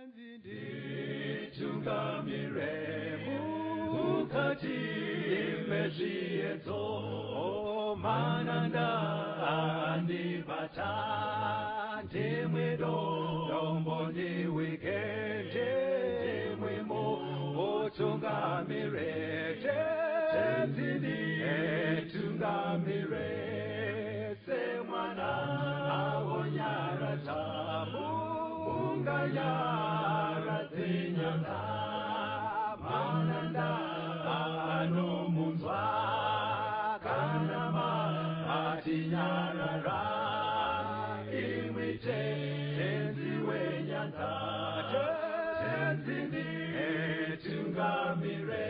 Nditungamire mukati mezviedzo, mananda andibata, ndimwe dombo ndiwike, ndimwe mutungamire, Tenzi nditungamire, semwana awonyaradza munganyaradze nyanga, mananda anomunzwa kana matinyarara, imwi Tenzi wenyanga, Tenzi nditungamire,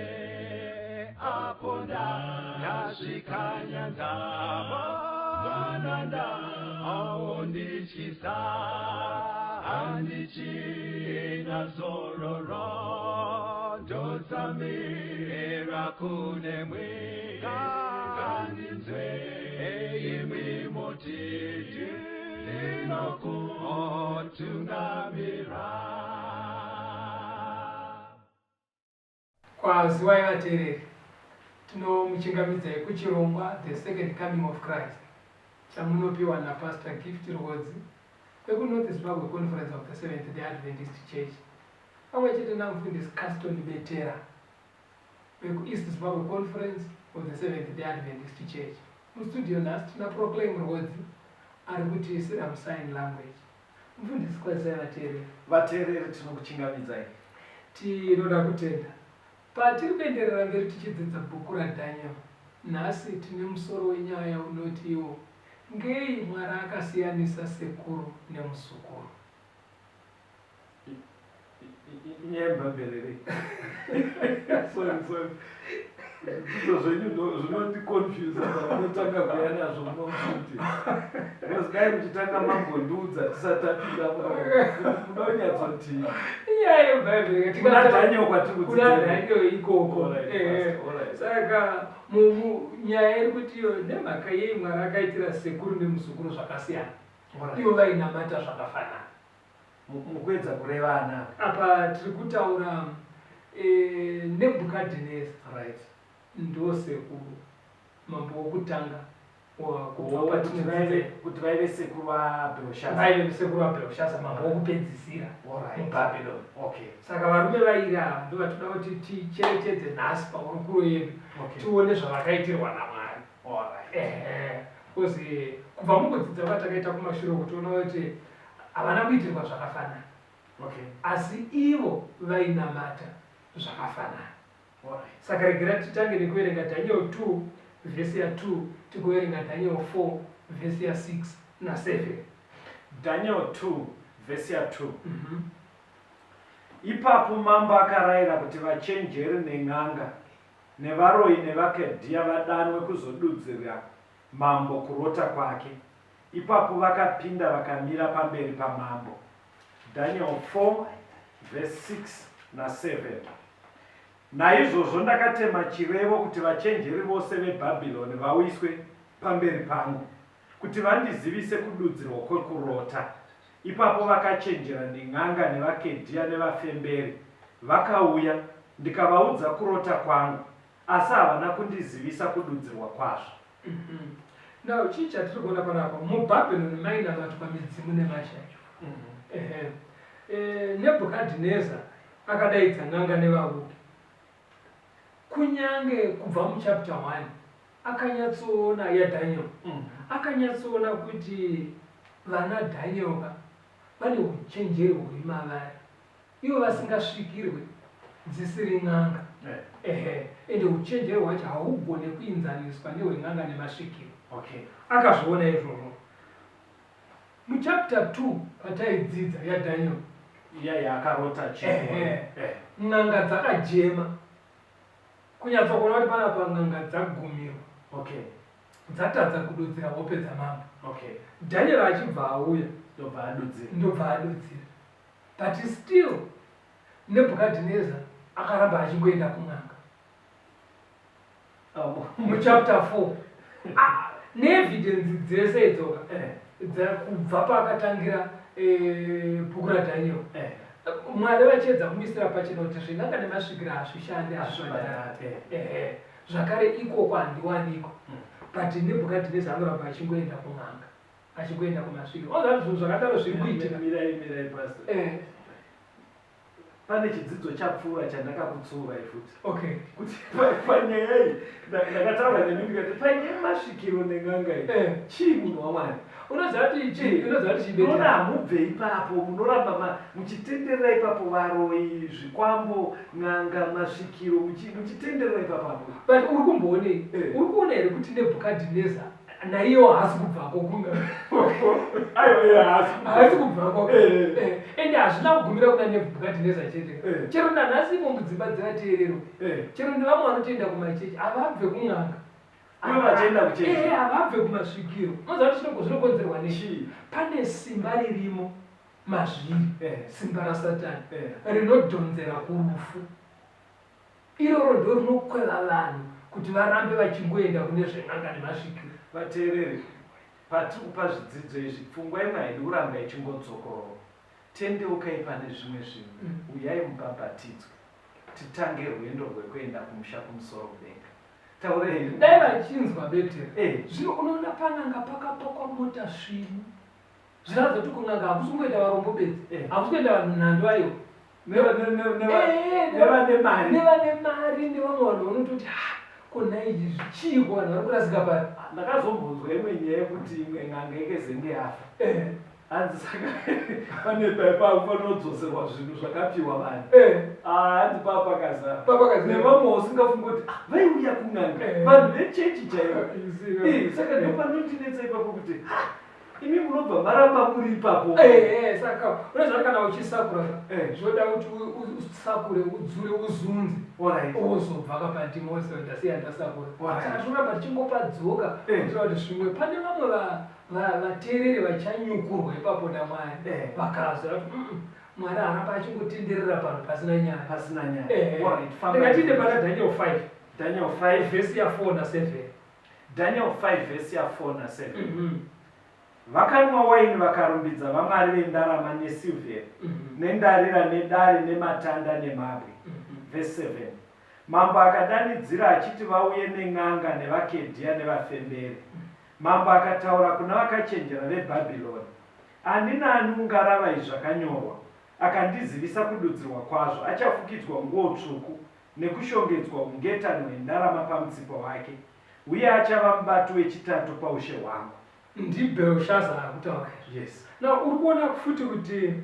apo ndasvika nyanza, mananda aondityisa, handichina zororo, ndotsamira kunemwi, ngandinzwe imwi moti ndinokutungamira. Kwaziwai vateereri, tinomuchingamidzai kuchirongwa The Second Coming of Christ chamunopiwa naPastor Gift Rwodzi vekuNorth Zimbabwe Conference of the Seventh Day Adventist Church pamwe chete naMufundisi Caston Betera vekuEast Zimbabwe Conference of the Seventh Day Adventist Church. Mustudio nhasi tina Proclaim Rwodzi ari kutiisira musign language. Mufundisi kwazisai vateereri. Vateereri tinokuchingamidzai. Tinoda kutenda. Patiri kuenderera mberi tichidzidza bhuku raDaniel, nhasi tine musoro wenyaya unoti iwo Ngei Mwari akasiyanisa sekuru nemuzukuru? Inyaya yemubhabheri here? Sorry, sorry. Zvidzidzo zvenyu zvinondiconfusa pamunotanga kuya nazvo munomuti. Because dai muchitanga mambondiudza tisati tapinda muno. Muda kunyatsoti. Inyaya yemubhaibheri. Kuna Daniel kwatiri kudzidza. Kuna Daniel ikoko. Saka nyaya iri kuti iyo nemhaka yei Mwari akaitira sekuru nemuzukuru zvakasiyana. Ivo vainamata zvakafanana. Mukuedza kurevana. Apa tiri kutaura eh, Nebhukadhineza. Right. Ndo sekuru mambo wokutanga kuti vaive sekuru vaBhelshaza. Vaive sekuru vaBhelshaza mambo wokupedzisira muBhabhiloni. Okay. Saka varume vairi ava ndovatoda kuti ticherechedze nhasi pahurukuro yedu tione zvavakaitirwa naMwari. Alright. Because kubva mukudzidza kwatakaita kumashure uku toona kuti havana kuitirwa zvakafanana. Asi ivo vainamata zvakafanana. Alright. Saka regera titange nekuverenga Daniel 2 vhesi ya 2 tikuverenga Daniel 4 vhesi ya 6 na 7. Daniel 2 vhesi ya 2. Ipapo mambo akarayira kuti vachenjeri nen'anga nevaroyi nevaKardhia vadanwe kuzodudzira mambo kurota kwake. Ipapo vakapinda vakamira pamberi pamambo. Daniel 4 verse 6 na 7. Naizvozvo ndakatema chirevo kuti vachenjeri vose veBhabhironi vauyiswe pamberi pangu, kuti vandizivise kududzirwa kwekurota. Ipapo vakachenjera nen'anga nevaKedhia nevafemberi vakauya, ndikavaudza kurota kwangu, asi havana kundizivisa kududzirwa kwazvo. Now chii chatiri kuona panapa? MuBhabhironi mainamatwa midzimu nemashasha. Ehe. Eh, Nebhukadhineza akadaidza n'anga nevavuki. Kunyange kubva muchapter 1 akanyatsoona yaDaniel. Akanyatsoona kuti vana Daniel ka vane uchenjeri huri mavari. Ivo vasingasvikirwe dzisiri n'anga. Ehe. Ende uchenjeri hwacho haugone kuinzaniswa nehwen'anga nemasvikiro. Okay. Akazviona izvozvo. Muchapter 2 pataidzidza yaDaniel. Iya yaakarota Ehe. N'anga dzakajema. Kunyatsokuona kuti panapa n'anga dzagumirwa. Okay. Dzatadza kududzira hope dzamambo. Okay. Daniel achibva auya. Ndobva adudzira. Ndobva adudzira. But still Nebuchadnezzar akaramba achingoenda kun'anga. Muchapter 4. Ah, neevidence dzese idzoka. Eh. Kubva paakatangira eh, bhuku raDaniel. Eh. Mwari vachiedza kumuisira pachena kuti zven'anga nemasvikiro hazvishande, hazvibhadhari. Ehe, zvakare ikoko handiwaniko. But Nebhukadhineza anoramba achingoenda kun'anga, achingoenda kumasvikiro. Oziva kuti zvinhu zvakadaro zviri kuitika. Mirai, mirai, Pastor. Pane chidzidzo chapfuura chandakakutsuurai futi. Okay. Kuti panyaya iyi ndakataura nemi ndikati panyaya yemasvikiro nen'anga iyi chii munhu waMwari? Unoziva kuti chii? Unoziva kuti chii? Unoona hamubve ipapo, munoramba muchitenderera ipapo, varoyi, zvikwambo, n'anga, masvikiro, muchitenderera ipapo apo. But uri kumboonei? Uri kuona here kuti Nebhukadhineza naiyewo haasi kubvako kunga? Aiwa, haasi kubvako. Ende hazvina kugumira kuna Nebhukadhineza chete. Chero nanhasi imo mudzimba dzevateererwa, chero nevamwe vanotoenda kumachechi, havabve kun'anga. Ivo vachienda kuchechi. Ehe, havabve kumasvikiro. Unoziva kuti zvinokonzerwa nei? Pane simba ririmo mazviri, simba raSatani, rinodhonzera kurufu. Iroro ndo rinokweva vanhu kuti varambe vachingoenda kune zven'anga nemasvikiro. Vateereri, patiri kupa zvidzidzo izvi, pfungwa imwe haidi kuramba ichingodzokororwa. Tendeukai pane zvimwe zvinhu, uyai mubhabhatidzwe, titange rwendo rwekuenda kumusha kumusoro kudenga. Taurai henyu. Dai vachinzwa better. Zvino unoona pan'anga pakapakwa mota svinu. Zvinoratidza kuti kun'anga hakusi kungoita varombo bedzi. Hakusi kuenda vanhu nhando aiwa. Nevane mari. Nevane mari nevamwe vanhu vanototi ha ko nhai izvi chiiko vanhu vari kurasika pari. Ndakazombonzwa imwe nyaya yekuti imwe n'anga ikezenge yafa. Hanzi saka pane pakufanira kudzoserwa zvinhu zvakapiwa vanhu. Ah, hanzi papakazara. Papakazara. Nevamwe usingafungi kuti ah, vaiuya kun'anga. Vanhu vechechi chaivo. Saka ndopanondinetsa ipapo kuti ha imi munobva maramba muri ipapo. Saka unoziva kana uchisakura zvoda kuti usakure udzure uzunze wozobva kapandima wose ndasiya ndasakura. Saka tinoramba tichingopadzoka kuitira kuti zvimwe pane vamwe vateereri vachanyukurwa ipapo naMwari vakaziva kuti Mwari haaramba achingotenderera panhu pasina nyaya. Pasina nyaya. Ndingatinde pana Daniel 5. Daniel 5 vhesi ya 4 na 7. Daniel 5 vhesi ya 4 na 7. Vakanwa waini vakarumbidza vamwari vendarama nesirvheri, nendarira nedare nematanda nemabwe. Vhesi 7. Mambo akadanidzira achiti vauye nen'anga nevaKedhia nevafemberi. Mambo akataura kuna vakachenjera veBhabhironi, Ani naani ungarava izvi zvakanyorwa, akandizivisa kududzirwa kwazvo, achafukidzwa nguo tsvuku, nekushongedzwa ungetani hwendarama pamutsipa wake, uye achava mubati wechitatu paushe hwangu. NdiBhelshaza akutaura izvi. Yes. Now uri kuona futi kuti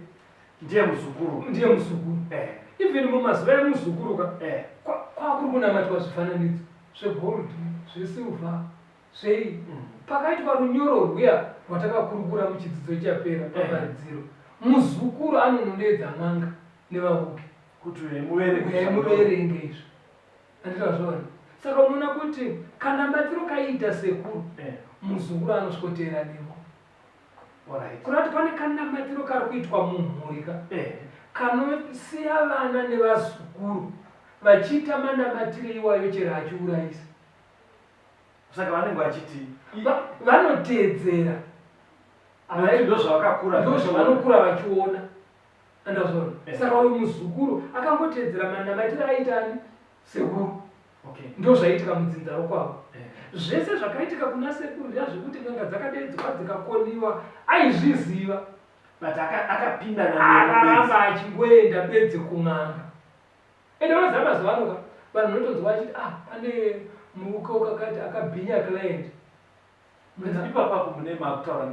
Ndiye muzukuru. Ndiye muzukuru. Even mumazuva emuzukuru ka, kwakuri kunamatwa zvifananidzo zvegold, zvesilver, zvei. Pakaitwa runyoro rwuya rwatakakurukura muchidzidzo chapera pamaridziro, muzukuru anonondeedza n'anga nevavuki. Kuti uyai muverenge. Uyai muverenge izvi. Handiti wazviona? Saka unoona kuti kanamatiro kaiita sekuru, muzukuru anosvikoteera nemo. Kureva kuti pane kanamatiro kari kuitwa mumhuri ka kanosiya vana nevazukuru vachiita manamatiro iwayo chero achiurayisa. Saka vanenge vachiti vanoteedzera ndozvavakakura, ndozvavanokura vachiona. Andazvona. Saka uyu muzukuru akangoteedzera manamatiro aiita ani sekuru. Ndozvaiitika mudzinza rokwavo. Zvese zvakaitika kuna sekuru zviya zvekuti n'anga dzakadeedzwa dzikakoniwa aizviziva. But akapinda akaramba achingoenda bedzi kun'anga. Ende unoziva mazuva ano ka vanhu vanotonzwa vachiti ah pane muruke wakakati akabhinya client. Ipapapo mune makutaura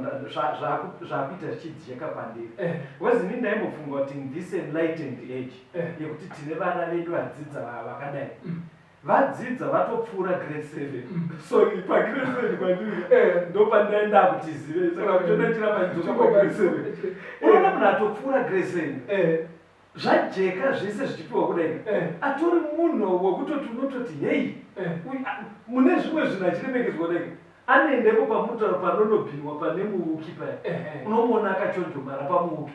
zvakuita zvichidzika pandiri. Because ini ndaimbofunga kuti in this enlightened age yekuti tine vana vedu vadzidza vakadai. Vadzidza vatopfuura grade 7. Sorry, pa grade 7 kwandiri ndopandaenda kuti zive. Saka kutoenda ndichiramba ndidzoka pa grade 7. Unoona munhu atopfuura grade 7. Zvajeka zvese zvichipiwa kudai atori munhu wekutoti unototi hei mune zvimwe zvinhu achiremekedzwa kudai anoendepo pamutauro panonobhiwa pane muuki paya unomuona akachonjomara pamuuki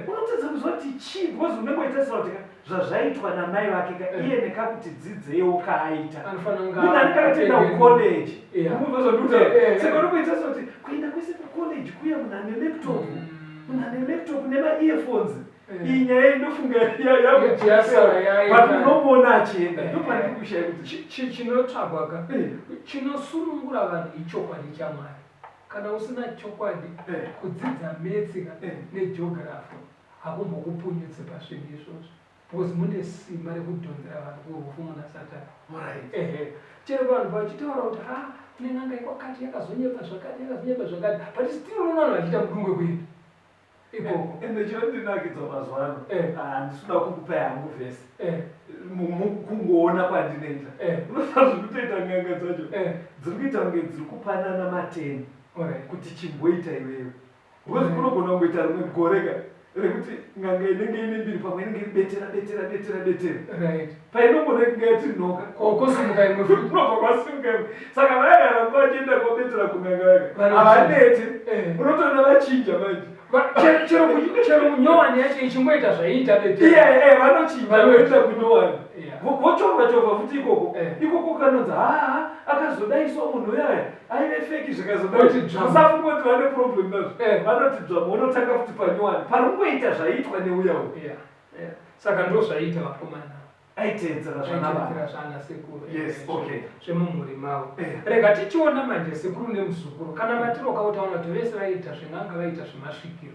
unotadza kuziva kuti chii because unenge uchitasira kuti zvazvaitwa namai vake ka iye nekakuti dzidzeiwo kaaita munhu anenge akatoenda kucollege saka unongoitasira kuti kuenda kwese kucollege kuya munhu ane laptop. Munhu ane laptop nema-earphones. Eh. Iyi nyaya inofunga Yasara yaita. but unomuona achienda. Eh. Ndopandiri kushaya kuti Chinotsvagwa ka Eh. chinosunungura vanhu ichokwadi chaMwari. Kana usina chokwadi, Eh. kudzidza maths ka Eh. negeography hakumbokupunyutsi pazvinhu izvozvo, because mune simba rekudhonzera vanhu kurufu muna Satani. Alright. Ehe, chero vanhu vachitaura kuti ha, kune n'anga yekwakati yakazonyepa zvakati, yakazonyepa zvakati, but still unoona vanhu vachiita mudungwe kuenda ikoko. Ende chinondinakidza mazuva ano, handisi kuda kukupai hangu vhesi, kungoona kwandinoita, unoziva zviri kutoita n'anga dzacho, dziri kuita kunge dziri kupanana mateni kuti chimboita iwewe, because kunogona kungoita rimwe gore ka rekuti n'anga inenge ine mbiri, pamwe inenge iri betera betera betera betera, painongona kunge yati nhoka, Kosimuka imwe futi. Kunobva kwasimuka imwe. Saka vaya varamba vachienda kobetera kun'anga vaka Vanochinja. havanete, unotoona vachinja manje. Chero munyowani yacho ichingoita zvaiita betera. Iye vanochinja, voenda kunyowani, vochovha chovha futi ikoko. Ikoko kanonzi haa, akazodaiswa munhu uyaya aive fake, zvikazodai. Voti dzvamu. Usafunga kuti vane problem nazvo. Vanoti dzvamu, vonotanga futi panyowani pari kungoita zvaiitwa neuya uyu. Yeah. Saka ndo zvaiita vakomana. Aiteedzera Zvaitedzera zvanababa. zvana sekuru. Zvemumhuri mavo. Rega tichiona manje sekuru nemuzukuru. Kana matiroka utaona kuti vese vaiita zven'anga, vaiita zvemasvikiro.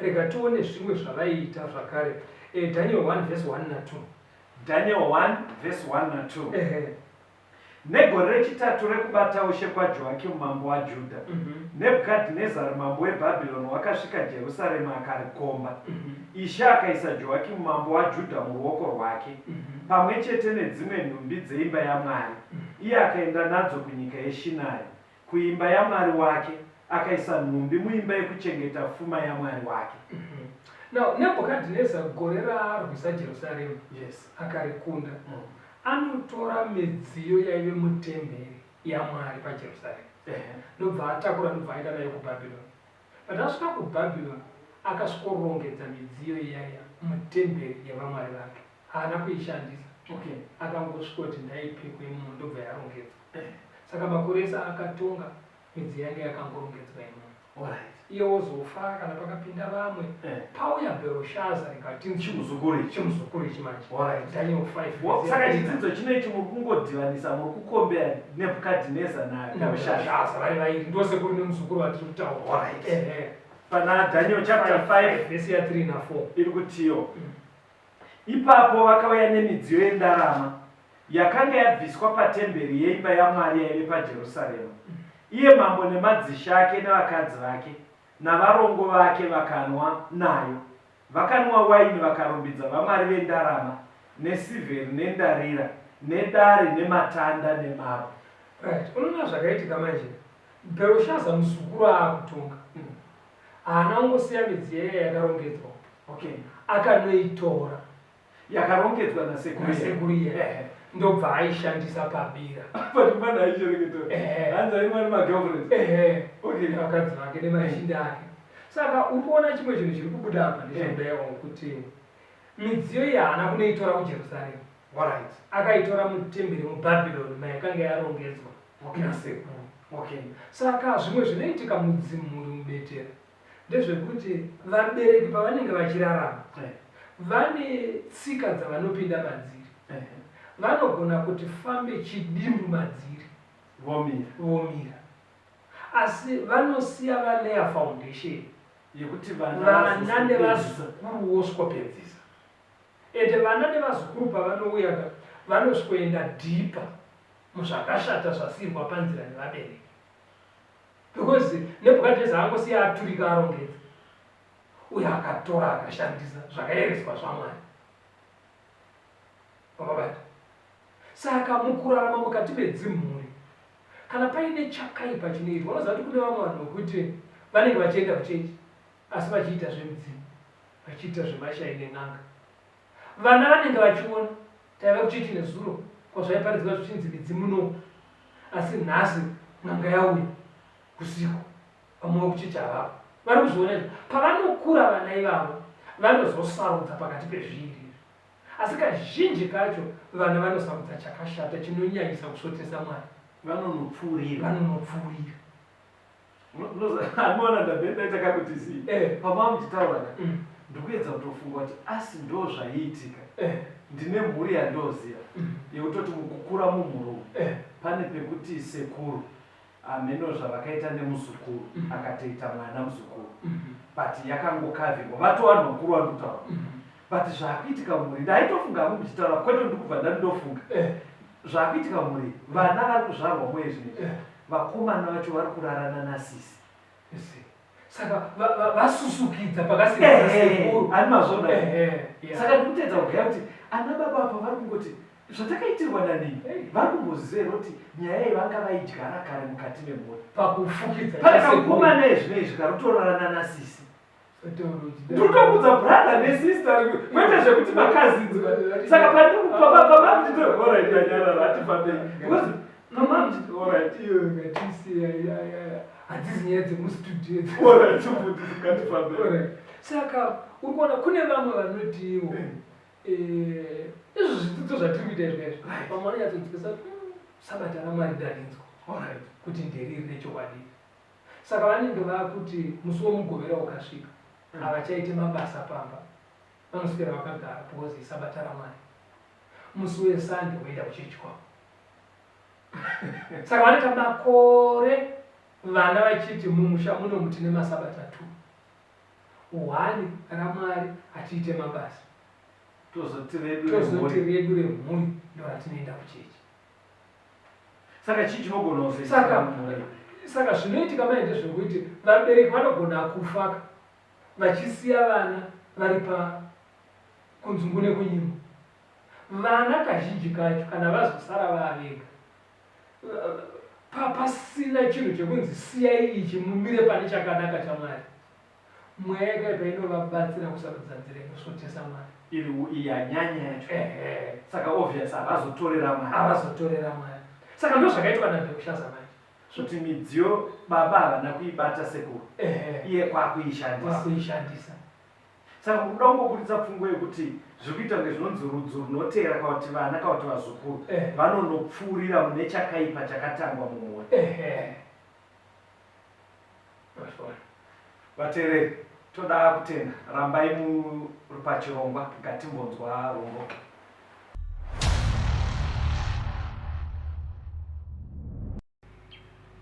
Rega tione zvimwe zvavaiita zvakare. Daniel 1 verse 1 na2. Daniel 1 verse 1 na2. Ehe. Negore rechitatu rekubata ushe kwaJoakimu mambo waJudha, Nebhukadhinezari mambo weBhabhironi wakasvika Jerusarema akarikomba. Ishe akaisa Joakimu mambo waJudha muruoko rwake, pamwe chete nedzimwe nhumbi dzeimba yaMwari, iye akaenda nadzo kunyika yeShinari, kuimba yamwari wake, akaisa nhumbi muimba yekuchengeta fuma yamwari wake. Now Nebhukadhineza, gore raarwisa Jerusarema, akarikunda, anotora midziyo yaive mutemberi yaMwari paJerusarema, ndobva atakura, ndobva aenda nayo kuBhabhironi. But asvika kuBhabhironi, akasvikorongedza midziyo iyaya mutemberi yavamwari vake. Haana kuishandisa. Akangosvikoti ndaipekwe imomo, ndobva yarongedzwa. Saka makore ese akatonga, midziyo yange yakangorongedzwa imomo. Iye wozofa, kana pakapinda vamwe, pauya Bheroshaza rikati Chimuzukuru ichi. Chimuzukuru ichi manje. Daniel 5 Saka verse chidzidzo chino ichi muri kungodhivanisa, muri kukombeya Nebhukadhineza naBheroshaza. NaBheroshaza vari vairi, ndosekuru nemuzukuru vatiri kutaura. Ehe. Pana Daniel chapter 5 vhesi ya3 na4. Iri kutiyo, ipapo vakauya nemidziyo yendarama yakanga yabviswa patemberi yeimba yaMwari yaive paJerusarema, iye mambo nemadzishe ake nevakadzi vake navarongo vake vakanwa nayo, vakanwa waini, vakarumbidza vamwari vendarama nesirivheri nendarira nedare nematanda nemabwe. Right, unoona zvakaitika manje, Bheroshaza muzukuru aakutonga, haana kungosiya midziyo iya yakarongedzwa, akanoitora. Yakarongedzwa nasekuru. Nasekuru iye. Ndobva aishandisa pabira. But mwana aichereketora. Hanzi aimwa nemagirlfriends. Ehe. Nevakadzi vake nemachinda ake. Saka uri kuona chimwe chinhu chiri kubuda apa ndechekudaiwo kuti midziyo iyi haana kunoitora kuJerusarema. Akaitora mutemberi muBhabhironi mayakanga yarongedzwa nasekuru. Saka zvimwe zvinoitika mudzimhuri mubetera ndezvekuti vabereki pavanenge vachirarama, vane tsika dzavanopinda madziri. Vanogona kuti fambe chidimbu madziri, vomira. Vomira, asi vanosiya valeya foundation yekuti vana vana vazoswopedzisa. Nevazukuru voswopedzisa. Ende vana nevazukuru pavanouya ka, vanoswenda deeper muzvakashata zvasiyirwa panzira nevabereki, because Nebhukadhineza angosiya aturika arongedza, uye akatora akashandisa zvakaereswa zvaMwari. Wakabata? Saka mukurarama mukati medzimhuri, kana paine chakaipa chinoitwa, unoziva kuti kune vamwe vanhu vekuti vanenge vachienda kuchechi asi vachiita zvemidzimu, vachiita zvemashai nen'anga. Vana vanenge vachiona, taiva kuchechi nezuro kwazvaiparidzwa zvichinzi midzimu no, asi nhasi n'anga yauya usiku, vamwe vekuchechi havapo vari kuzviona izvo. Pavanokura vana ivavo vanozosarudza pakati pezviiri izvi, asi kazhinji kacho vana vanosarudza chakashata chinonyanyisa kusvotesa Mwari. Vanonopfuurira. Vanonopfuurira. Anoona ndabve ndaita kakuti zii eh. Pamava muchitaura ka mm. Ndikuedza kutofunga kuti asi ndo zvaiitika eh. Ndine mhuri yandoziva mm. Yekutoti mukukura mumhuri umu eh. Pane pekuti sekuru hameno zvavakaita nemuzukuru mm. Akatoita mwana muzukuru mm -hmm. But yakangokavhirwa vatova vanhu vakuru vandikutaura mm -hmm. But zvakuitika mhuri ndaitofunga hangu muchitaura kwete ndikubva ndandofunga eh. Zvakuitika mhuri vana vari kuzvarwa moye zvinezvi eh. Vakomana vacho vari kurarana nasisi. Saka vasusukidza pakasiyana ani mazvona. Saka ndikutedza kugaya kuti ana baba apa vari kungoti zvatakaitirwa nanini vari kumboziva here kuti nyaya iyi vanga vaidyara kare mukati memhuri pakufukidza pane kamukomana ezvino izvi kari kutorarana nasisi. Ndikutokuudza brother nesister kwete zvekuti macousins. Saka pandikupapapamamuchiti alright yanyarara hatifambei because pamamuchiti alright iyo ngatisiya hadzisi nyaya dzemustudio alright mufundisi ngatifambei. Saka uri kuona kune vamwe vanotiwo eh, izvo zvidzidzo zvatiri kuita izvo izvo vamwe vanonyatsonzwisa hmm, sabata raMwari ndarinzwa kuti nderiri rechokwadi. Saka vanenge vakuti musi weMugovera ukasvika havachaite mabasa pamba, vanoswera vakagara because isabata raMwari. Musi weSunday voenda kuchechi kwavo. Saka vanoita makore vana vachiti mumusha muno tine masabata two. One raMwari hatiite mabasa. Tozoti redu Tozoti redu remhuri ndoratinoenda kuchechi. Saka chii chinogona kuzoitika Saka saka zvinoitika manje ndezvekuti vabereki vanogona kufa vachisiya vana vari pa kunzungu nekunyimo. Vana kazhinji kacho kana vazosara vavega pa pasina chinhu chekunzi siyai ichi mumire pane chakanaka chaMwari. Mweya yakaipa inovabatsira kusarudza nzira inosvotesa Mwari. Iri yanyanya yacho. Ehe. Saka obvious havazotorera Mwari. Havazotorera Mwari. Saka ndozvakaitwa naBhelshaza manje. Zvoti midziyo baba havana kuibata sekuru. Ehe. Iye kwakuishandisa. Kwakuishandisa. Saka mukuda kungoburitsa pfungwa yekuti zviri kuita kunge zvinonzi rudzi runoteera kana kuti vana kana kuti vazukuru vanonopfuurira mune chakaipa chakatangwa mumhuri. Ehe. Vateereri, toda kutenda. Rambai muri pachirongwa, ngatimbonzwa rumbo.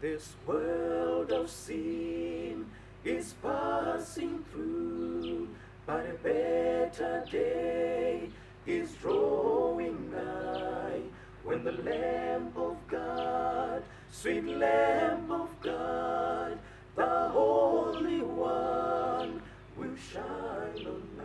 This world of sin is passing through, but a better day is drawing nigh when the Lamb of God, sweet Lamb of God, the Holy One, will shine on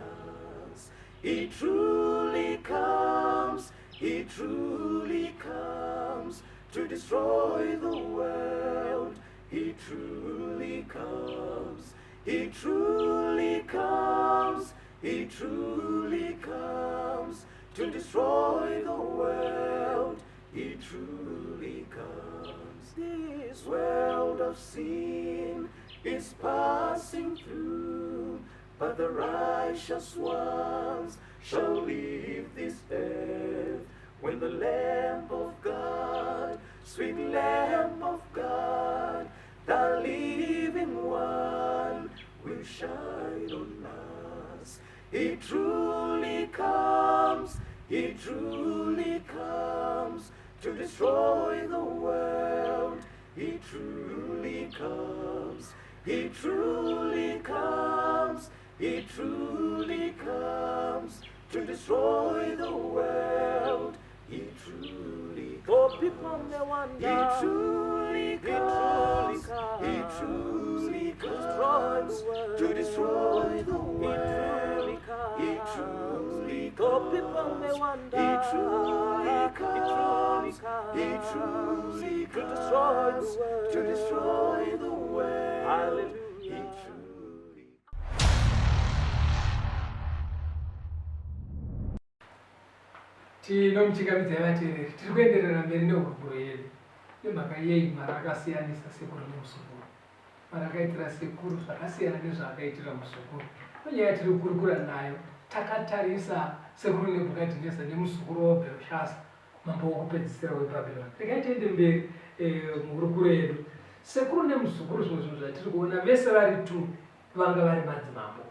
us. He truly comes, he truly comes to destroy the world. He truly comes, he truly comes, he truly comes to destroy the world. He truly comes. This world of sin is passing through, but the righteous ones shall leave this earth when the Lamb of God, sweet Lamb of God, the living one, will shine on us. He truly comes, he truly comes to destroy the world. He truly comes, he truly comes, he truly comes to destroy the world. He truly Oh, people may comes. wonder. He truly He truly comes. He comes truly to destroy comes the world. to destroy the He truly world. He comes. truly Oh, people may comes. wonder. He truly He truly comes. He comes truly to destroy the comes to destroy world. the world. He Hallelujah. truly Tinomuchingamidzai vateereri, tiri kuenderera mberi nehurukuro yedu. Nemhaka yei Mwari akasiyanisa sekuru nemuzukuru? Mwari akaitira sekuru zvakasiyana nezvaakaitira muzukuru. Ndonyaya yatiri kukurukura nayo takatarisa sekuru Nebhukadhineza nemuzukuru wavo Bherushaza, mambo wokupedzisira weBhabhironi. Regai tiende mberi eh, muhurukuro yedu. Sekuru nemuzukuru zvimwe zvinhu zvatiri kuona vese vari two vanga vari madzimambo.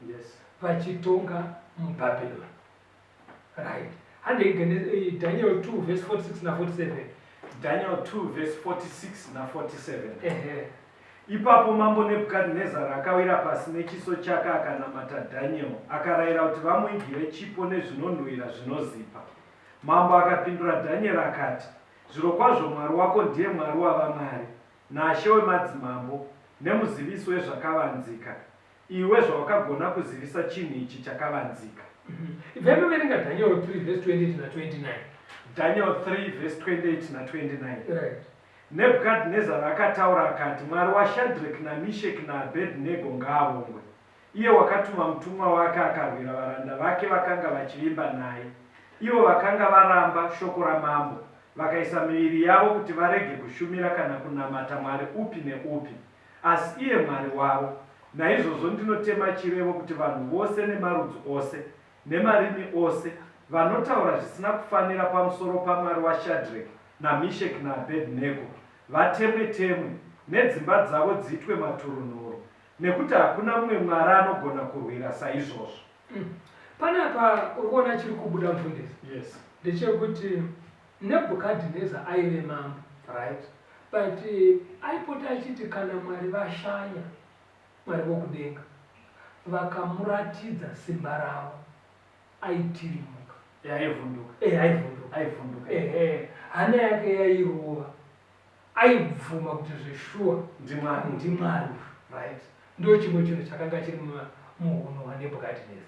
Yes. Vachitonga muBhabhironi. Right. Handei eh, Daniel 2 verse 46 na 47. Daniel 2 verse 46 na 47. Ehe. Ipapo mambo Nebhukadhinezari akawira pasi nechiso chake akanamata Daniel, akarayira kuti vamuigire chipo nezvinonhuhwira zvinozipa. Mambo akapindura Danieri akati, Zvirokwazvo Mwari wako ndiye Mwari wavamwari, naShe wemadzimambo, nemuzivisi wezvakavanzika, iwe zvawakagona kuzivisa chinhu ichi chakavanzika. Ibvai maverenga Daniel 3 verse 28 na 29. Daniel 3 verse 28 na 29. Right. Nebhukadhinezari akataura akati, Mwari waShadreki naMisheki naAbhedhinego ngaavongwe, iye wakatuma mutumwa wake akarwira varanda vake vakanga vachivimba naye, ivo vakanga varamba shoko ramambo, vakaisa miviri yavo kuti varege kushumira kana kunamata mwari upi neupi, asi iye Mwari wavo. Naizvozvo ndinotema chirevo kuti vanhu vose nemarudzi ose nemarimi ose vanotaura zvisina kufanira pamusoro paMwari waShadreki naMisheki naAbhedhinego vatemwe-temwe, nedzimba dzavo dziitwe maturunhuru, nekuti hakuna mumwe mwari anogona kurwira saizvozvo. Panapa uri kuona chiri kubuda mufundisi. Yes. Ndechekuti Nebhukadhineza aive mambo. Right. But aipota achiti kana Mwari vashanya, Mwari vokudenga, vakamuratidza simba ravo, aitirimuka. Aivhunduka. Eh, aivhunduka. Aivhunduka. Ehe, hana yake yairova. Aibvuma kuti zveshuwa ndiMwari. NdiMwari. Right. Ndo chimwe chinhu chakanga chiri muhunhu hwaNebhukadhineza.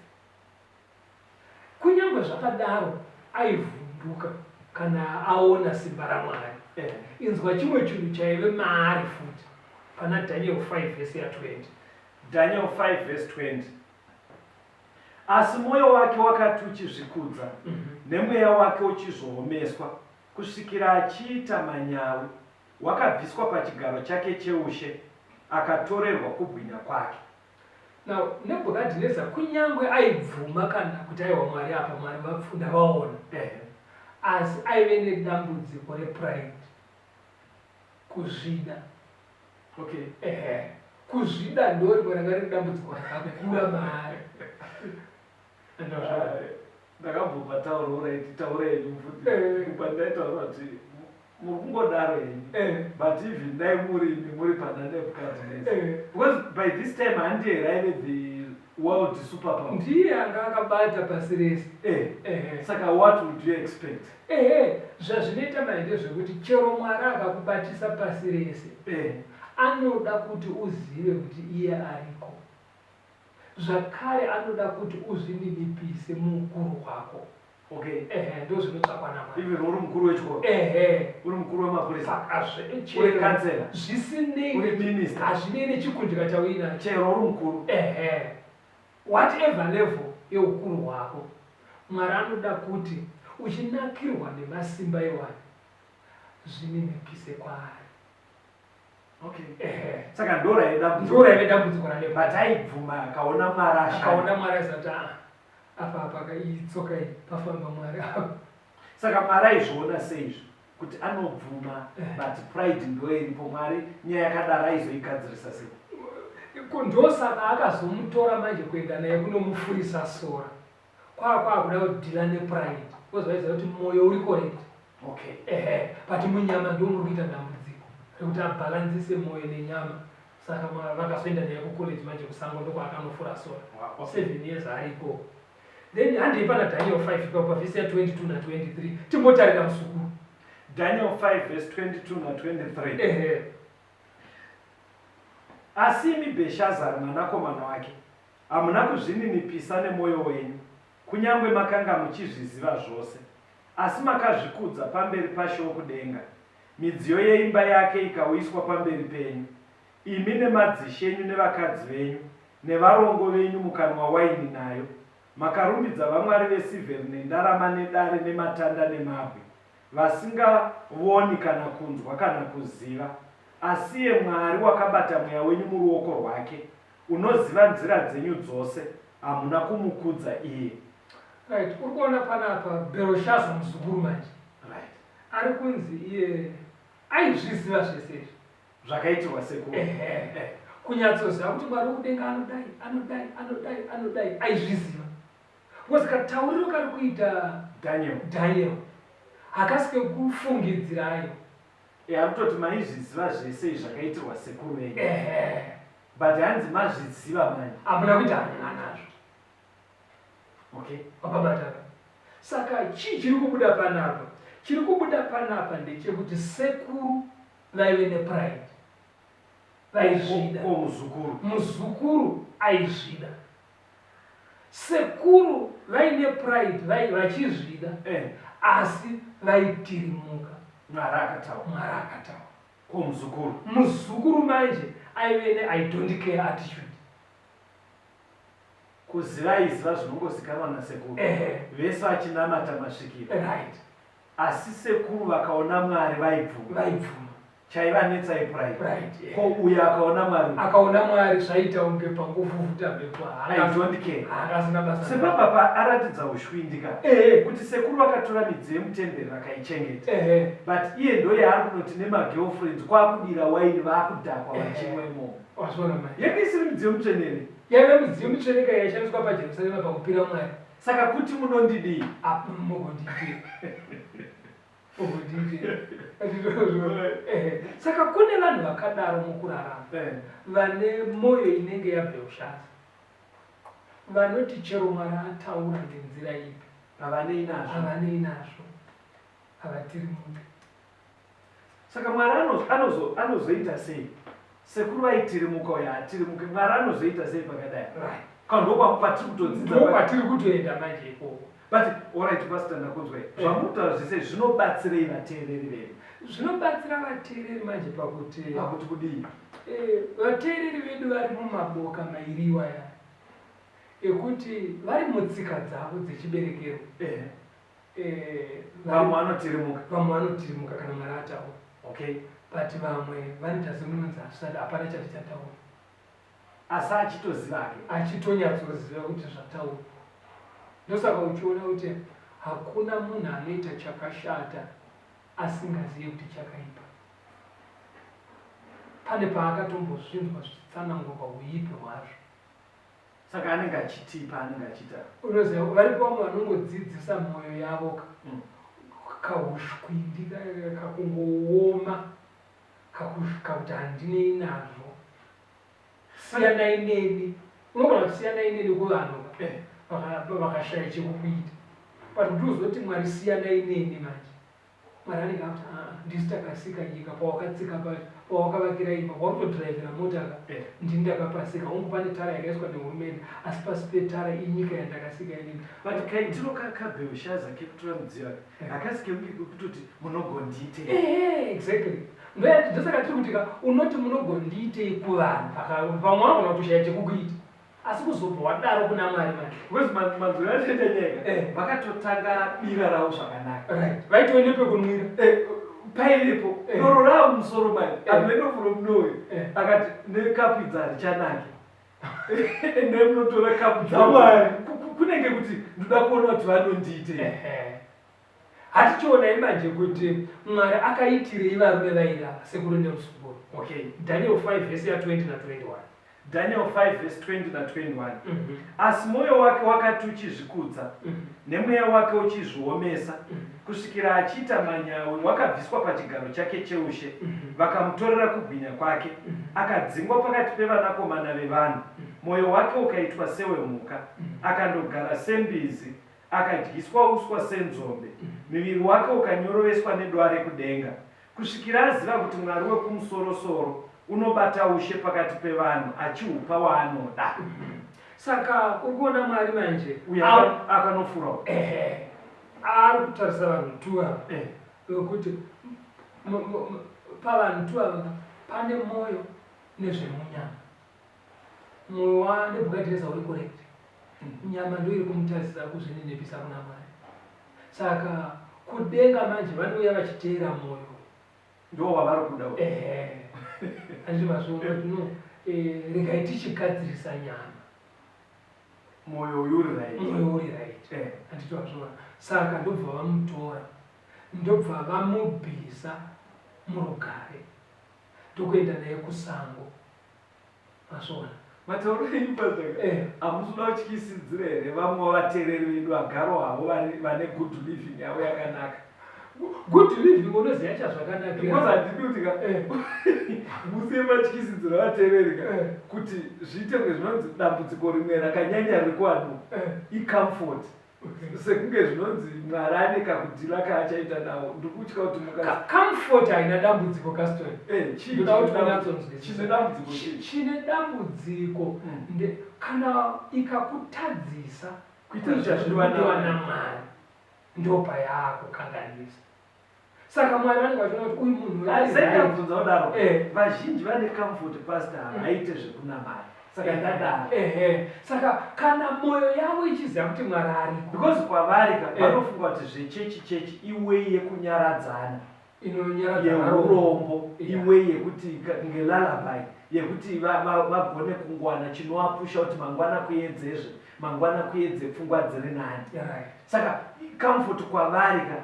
Kunyangwe zvakadaro aivhunduka kana aona simba raMwari. Inzwa chimwe chinhu chaive maari futi pana Daniel 5 vhesi ya 20. Daniel 5 vhesi 20 Asi mwoyo wake wakati uchizvikudza, nemweya wake uchizoomeswa, kusvikira achiita manyawi, wakabviswa pachigaro chake cheushe, akatorerwa kubwinya kwake. Now Nebhukadhineza kunyangwe aibvuma kana kuti aiwa Mwari apa Mwari vapfunda vaona asi aive nedambudziko repride kuzvida. Okay. Ehe. Kuzvida ndorimwe ranga riri dambudziko rakakura maari. Ndakambobva taura uraiti taura henyu mfuti. Pandaitaura kuti muri kungodaro henyu but even dai muri imi muri pana Nebuchadnezzar because by this time handiye here aive the world super power ndiye anga akabata pasi rese Saka what would you expect? Ehe, zvazvinoita manje ndezvekuti chero Mwari akakubatisa pasi rese anoda kuti uzive kuti iye ariko. Zvakare anoda kuti uzvininipise muukuru hwako. Okay. Ehe, ndozvinotsvakwa naMwari. Even uri mukuru wechikoro. Ehe. Uri mukuru wemapurisa. Saka zve Uri councillor. Zvisinei. Uri minister. Hazvinei nechikundika chauinacho. Chero uri mukuru. Ehe. Whatever level yeukuru hwako, Mwari anoda kuti uchinakirwa nemasimba iwayo, zvininipise kwaari. Okay. Ehe. Saka ndoraive dambudziko. Ndoraive dambudziko raNebhukadhineza. But aibvuma akaona Mwari ashanda. Akaona Mwari aiziva kuti ah, apa apa ka iyi tsoka iyi pafamba Mwari apa. Saka Mwari aizviona sei izvi? Kuti anobvuma but pride ndoiripo. Mwari nyaya yakadaro aizoigadzirisa sei? Ko ndosaka akazomutora manje kuenda naye kunomufurisa sora. Kwaa kwaakuda kudhila nepride because vaiziva kuti moyo uri correct. Okay. Ehe, but munyama ndo muri kuita dambudziko rekuti abhalanzise moyo nenyama. Saka vakazoenda naye kucollege manje kusango ndokwaakanofura sora. Wow, okay. 7 years ariko. Then handei pana Daniel 5 ipapo pavhesi ya 22 na 23 timbotarira musukuru. Daniel 5 verse 22 na 23. Ehe. Asi imi Bheshazari mwanakomana wake, hamuna kuzvininipisa nemwoyo wenyu, kunyange makanga muchizviziva zvose, asi makazvikudza pamberi paShe wokudenga, midziyo yeimba yake ikauyiswa pamberi penyu, imi nemadzishe enyu nevakadzi venyu nevarongo venyu mukanwa waini nayo, makarumbidza vamwari vesirveri nendarama nedare nematanda nemabwe, vasingavoni kana kunzwa kana kuziva. Asiye Mwari wakabata mweya wenyu muruoko rwake, unoziva nzira dzenyu dzose, hamuna kumukudza iye. Right, uri kuona panapa Beroshaza muzukuru manje. Right. Ari kunzi iye aizviziva zvese izvi. Zvakaitirwa sekuru. Ehe. Kunyatsoziva kuti Mwari wekudenga anodai, anodai, anodai, anodai, aizviziva. Because katauriro kari kuita Daniel. Daniel hakasi kekufungidzira ayo. Eh, akutoti maizviziva zvese izvi zvakaitirwa sekuru venyu. Ehe. But hanzi mazviziva manje. Hamuna kuita hanya nazvo. Okay. Wakabatana. Saka chii chiri kubuda panapa? Chiri kubuda panapa ndechekuti sekuru vaive nepride. Vaizvida. Ko muzukuru? Muzukuru aizvida. Sekuru vaine pride vai vachizvida eh. Asi vaitirimuka. Mwari akataura. Mwari akataura. Ko muzukuru? Muzukuru manje aive ne I don't care attitude. Kuziva aiziva zvinongozikanwa nasekuru. Ehe. Vese vachinamata masvikiro. Right. Asi sekuru vakaona Mwari vaibvuma. Vaibvuma. Chaivanetsa ipride. Pride, yeah. Ko uyo akaona Mwari? Akaona Mwari zvaita kunge pangovhuvhuta mhepo. I don't care. Haasina basa. Sepapa pa aratidza ushwindi ka. Ehe. Kuti sekuru vakatora midziyo yemutemberi vakaichengeta. Ehe. But iye ndoyaari kunoti nemagirlfriends kwakudira waini vakudhakwa vachimwa imomo. Wazviona manje. Yanga isiri midziyo mitsvene here? Yaiva midziyo mitsvene ka yaishandiswa paJerusarema pakupira Mwari. Saka kuti munondidii? Apa mugondiitei? Mugondiitei? Ehe. Saka kune vanhu vakadaro mukurarama Eh. vane moyo inenge yaBhelshaza vanoti chero Mwari ataura nenzira ipi Havanei nazvo. havanei nazvo, havatirimuke. Saka Mwari anozo, anozoita sei? Sekuru vaitirimuka uyo haatirimuke. Mwari anozoita sei pakadai? Right. Ka ndokwatiri kutodzidza. Ndokwatiri kutoenda manje ikoko. But alright pastor ndakunzwai. Eh. Zvamurikutaura zvese zvinobatsirei vateereri vedu? Zvinobatsira vateereri manje pakuti pakuti kudii? Eh, vateereri vedu vari mumaboka mairi iwaya ekuti vari mutsika dzavo dzechiberekero. Eh. Eh, vamwe vanotirimuka vamwe vanotirimuka kana Mwari ataura. Okay. But vamwe vanoita semunonzi hazvisati hapana chati chataura. Asi achitoziva hake. Achitonyatsoziva kuti zvataurwa. Ndosaka uchiona kuti hakuna munhu anoita chakashata asingazive kuti chakaipa. Pane paakatombozvinzwa zvichitsanangurwa huipi hwazvo. Saka anenge achitii paanenge achiita? Unoziva varipo vamwe vanongodzidzisa mwoyo yavo ka kahushwindi kakungooma kakusvika kuti handinei nazvo siyanai neni unogona kuti siyanai neni kuvanhu ka eh. vakashaya chekukuita but kuti uzoti Mwari siyanai neni manje Mwari anenge akuti aa ndisu takasika nyika pawakatsika pacho pawakavakira imba paurikudhiraivhira mota ka eh. ndini ndakapasika hongu pane tara yakaiswa nehurumende asi pasi petara inyika yandakasika inini but kaitiro kaBhelshaza kekutora midziyo yake eh. hakasi kekunge kekutoti munogondiitei ehe exactly ndosaka tiri kuti ka unoti munogondiitei kuvanhu vamwe vanogona kutoshaya chekukuita Asi kuzobva wadaro kuna Mwari manje. Because manzwiro acho ita nyaya eh. Vakatotanga bira ravo zvakanaka. Right. Vaitove nepekunwira. Eh, paivepo. Eh. Doro ravo musoro manje. Eh. Ameno from nowhere. Eh. Akati nekapu idzi harichanaki. Endai munotora kapu dzaMwari. Kunenge kuti ndoda kuona kuti vanondiitei. Ehe. Hatichionai manje kuti Mwari akaitirei varume vairi ava sekuru nemuzukuru. Okay. Daniel 5 vhesi ya 20 na 21. Daniel 5 vhesi 20 na 21. Asi mwoyo wake wakati uchizvikudza, nemweya wake uchizviomesa, kusvikira achiita manyawi, wakabviswa pachigaro chake cheushe, vakamutorera kubwinya kwake, akadzingwa pakati pevanakomana vevanhu, mwoyo wake ukaitwa sewemhuka, akandogara sembizi, Akadyiswa uswa senzombe, miviri wake ukanyoroveswa nedware kudenga, kusvikira aziva kuti Mwari Wekumusoro-soro unobata ushe pakati pevanhu achihupa waanoda. Saka uri kuona Mwari manje Uyo akanofura uyu. Ehe. Ari kutarisa vanhu two ava. Eh. Vekuti pavanhu two ava pane moyo nezvemunyama. Mwoyo waNebhukadhineza uri correct. Nyama ndo iri kumutarisa kuzvininipisa kuna Mwari. Saka kudenga manje vanouya vachiteera mwoyo. Ndo wavari kuda. Ehe. Handiti mazviona kuti no eh, regai tichigadzirisa nyama. Mwoyo uyu uri right. Mwoyo uri right. Eh. Handiti mazviona. Saka ndobva vamutora. Ndobva vamubvisa murugare. Ndokuenda naye kusango. Mazviona? Matauro enyu pastor ka Eh. hamusi kuda kutyisidzira here vamwe vatereri vedu vagaro havo vane vane good living yavo yakanaka. Good living unoziva chazvakanakira. Because handidi kuti ka Eh. musiye matyisidzira vatereri ka Eh. kuti zviite kunge zvinonzi dambudziko rimwe rakanyanya riri kuvanhu Eh. icomfort. Okay. Sekunge zvinonzi Mwari ane kakudhila kaachaita nawo. Ndiri kutya kuti muka Comfort haina dambudziko Caston. Eh, chii Ndoda kuti chine dambudziko? unyatsonzwisisa. Chine dambudziko chii? Chine dambudziko nde kana ikakutadzisa Kuita kuita zvinodiwa zvinodiwa naMwari. naMwari ndopayaakukanganisa. Saka Mwari vanenge vachiona kuti uyu munhu uyu ari Sei right. ndabvunza kudaro? Eh. Vazhinji vane comfort pastor havaite zvekunamata. Saka ndadaro. Ehe. Saka kana moyo yavo ichiziva kuti Mwari ariko. Because kwavari ka Eh. vanofunga kuti zvechechi chechi iway yekunyaradzana. Inonyaradza Yeurombo, Yeah. iway yekuti kunge lullaby yekuti vagone kungowana chinovapusha kuti mangwana kuedzezve, mangwana kuedze pfungwa dziri nani. Yeah, right. Saka comfort kwavari ka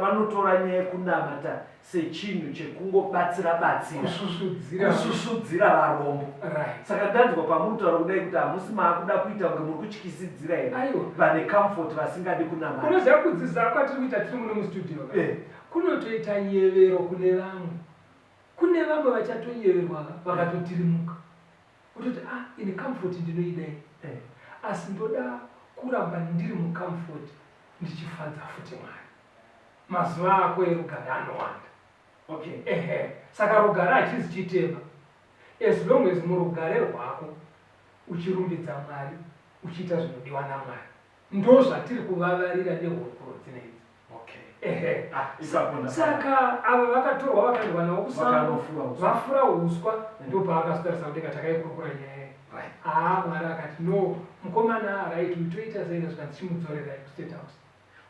vanotora nyaya yekunamata sechinhu chekungobatsira batsira. Kususvudzira. Kususvudzira varombo. Right. Saka ndanzwa pamutauro kudai kuti hamusi maakuda kuita kunge muri kutyisidzira here? Aiwa. Vane comfort vasingadi kunamata. Unoziva kudzidzisa kwatiri kuita tiri muno mustudio ka? Eh. Kunotoita nyevero kune vamwe. Kune vamwe vachatonyeverwa ka, vakatotirimuka. Kutoti ah, ini comfort ndinoida ini. Eh. Asi ndoda kuramba ndiri mucomfort ndichifadza futi Mwari. Mazuva ako erugare anowanda. Okay. Ehe. Saka rugare hachizi chitema. As long as murugare rwako uchirumbidza Mwari, uchiita zvinodiwa naMwari. Ndozvatiri kuvavarira nehurukuro dzinedzi. Okay. Ehe. Ah, ipapo ndafara. Saka ava vakatorwa vakaendwa navo kusango, Vakanofura uswa. vafura uswa, ndopaakazotarisa kudenga takaikurukura nyaya iyi. Right. Ah, Mwari akati no, mukomana right, toita sei zvikanzi chimudzorerai kustate house.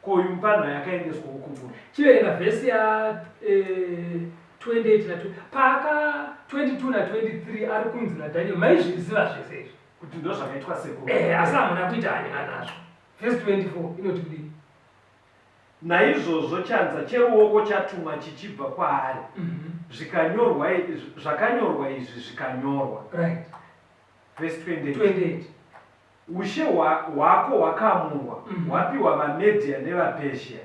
Ko uyu mupfanha yakaendeswa uko kuno? Chiverenga vhesi ya 28 na paaka 22 na 23 ari kunzi naDaniel maizviziva zvese izvi. Kuti ndozvakaitwa sekuru. Asi hamuna kuita hanya nazvo. Vhesi 24 inoti kudii? Naizvozvo chanza cheruoko chatumwa chichibva kwaari, zvikanyorwa, zvakanyorwa izvi zvikanyorwa. Right. Vhesi 28. 28. Ushe hwako hwakamurwa, hwapiwa vaMedhia nevaPezhia.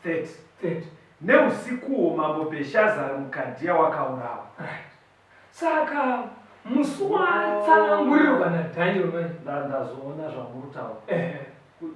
30. 30. Neusikuhwo mambo Bheshazari muKadhiya wakaurawa. Right. Saka musi watsanangurirwa naDaniel manje. Ndazoona zvamuri kutaura. Ehe.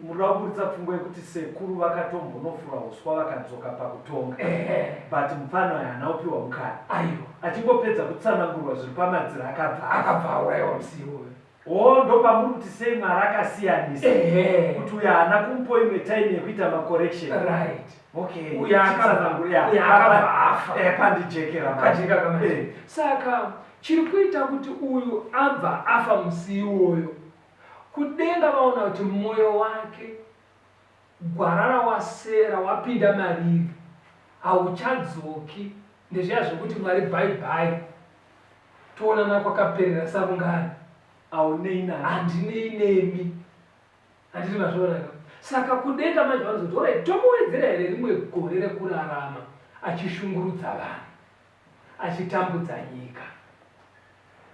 Muri kuburitsa pfungwa yekuti sekuru vakatombonofura uswa vakadzoka pakutonga. Ehe. But mupfana uyu haana kupiwa mukana. Aiwa. Achingopedza kutsanangurwa zviri pamadziro akabva afa. Akabva aurayiwa musi iwoyo. Oh, ndopamuri kuti sei Mwari akasiyanisa. Ehe. Kuti uyu haana kumupa imwe time yekuita macorrection. Right. Okay. Uyu Chitsanangura, uyu akabva afa. Pandijekera manje. Pajeka kamanje. Saka chiri kuita kuti uyu abva afa musi iwoyo, kudenga vaona kuti mwoyo wake gwara rawasera wapinda mariri hauchadzoki, ndezviya zvekuti Mwari bye bye, toonana kwakaperera sarungano. Haunei nani. Handinei nemi. Handiti mazviona ka? Saka kudenga manje vanozoti alright, tomuwedzera here rimwe gore rekurarama achishungurudza vanhu, achitambudza nyika.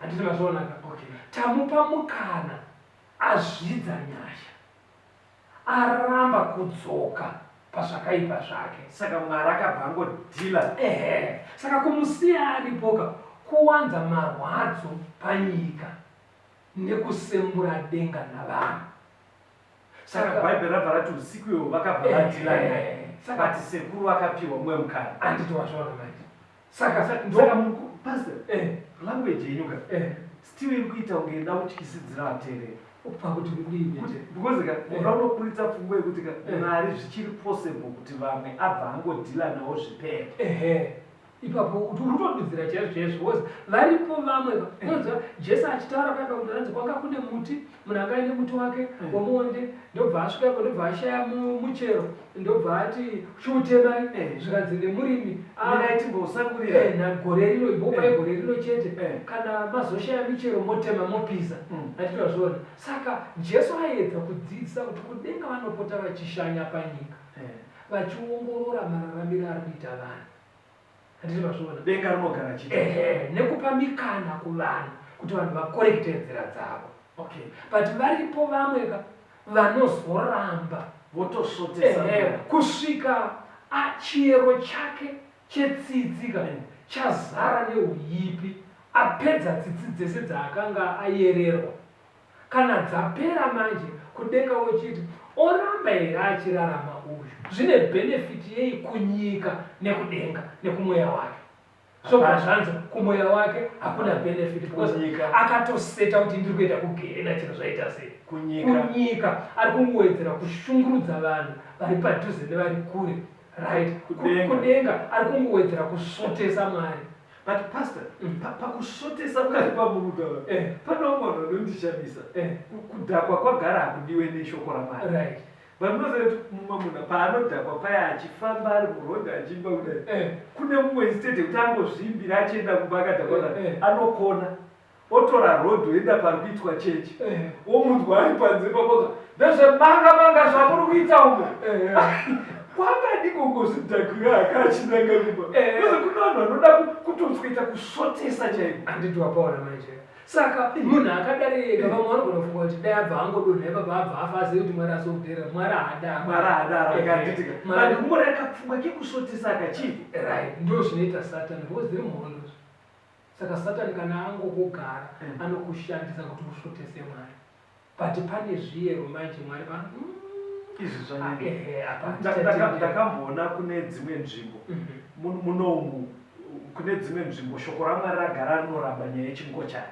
Handiti mazviona ka? Okay. Tamupa mukana azvidza nyasha, aramba kudzoka pazvakaipa zvake. Saka Mwari akabva angodhila. Ehe. Saka kumusiya aripoka kuwanza marwadzo panyika nekusembura denga navanhu. Saka Bhaibheri rabva rati usiku ihwo vakabva vadhila naye. Saka But sekuru vakapiwa mumwe mukana. handiti wazviona manje. Saka Saka pastor, language yenyu ka still iri kuita kunge inoda kutyisidzira vateereri. Pakuti kudii? Because ka unoda kunoburitsa pfungwa yekuti ka Mwari zvichiri possible kuti vamwe abva angodhila nawo zvipere. Ehe. Ipapo kuti uri kutodudzira chaizvo chaizvo because varipo vamwe unoziva Jesu achitaura paya pakuti anzi kwanga kune muti munhu anga aine muti wake wemuonde ndobva asvika ipo ndobva ashaya muchero ndobva ati chiutemai zvikanzi nemurimi Mirai timbousangurira. Nagore rino imbopai gore rino chete kana mazoshaya michero motema mopisa. Handiti wazviona? Saka Jesu aiedza kudzidzisa kuti kudenga vanopota vachishanya panyika vachiongorora mararamiro ari kuita vanhu. Handiti mazviona? Denga rinogara chete. Ehe, nekupa mikana kuvanhu kuti vanhu vakorekte nzira dzavo. Okay. But varipo vamwe ka vanozoramba Votosvotesa. Ehe, kusvika chiyero chake chetsitsi ka chazara neuipi, apedza tsitsi dzese dzaakanga ayererwa. Kana dzapera manje kudenga wochiti oramba here achirarama uyu zvine benefit yei kunyika nekudenga nekumweya wake zvobva zvanzi kumweya wake hakuna benefit because Kunyika. akatoseta kuti ndiri kuenda kugehena chero zvaita sei Kunyika. kunyika ari kungowedzera kushungurudza vanhu vari padhuze nevari kure right Kudenga. Kudenga ari kungowedzera kusvotesa Mwari. But pastor, pakusvotesa Mwari pamuruda pane vamwe vanhu vanondishamisa. Kudhakwa kwagara hakudiwe neshoko raMwari. But munoziva kuti mumwe munhu paanodhakwa paya achifamba ari muroad achiimba kudai, kune mumwe instead yekuti angozviimbira achienda kumba akadhakwa kudai, anokona otora road oenda pari kuitwa chechi, womunzwa ari panze papo, ndezvemanga manga zvamuri kuita umo. Kwakadi kungozvidhakira hake achinanga kumba. Because kune vanhu vanoda kutotsweta kusvotesa chaiko. Handiti wapaona manje. Saka munhu akadari ega vamwe vanogona kufunga kuti dai abva angodonha ipapa abva afa azive kuti Mwari asokudherera. Mwari haadaro. Mwari haadaro, akanditika. Mwari Vanhu kungori akapfungwa kekusvotesa akachii. Right, ndo zvinoita Satani because dziri mhondo. Saka Satani kana angokugara anokushandisa kuti usvotese Mwari. But pane zviyero manje Mwari pa Izvi zvanyanya. Ehe, apa Ndaka- Ndakamboona kune dzimwe nzvimbo munomu kune dzimwe nzvimbo shoko raMwari ragara rinoramba nyaya yechingochani.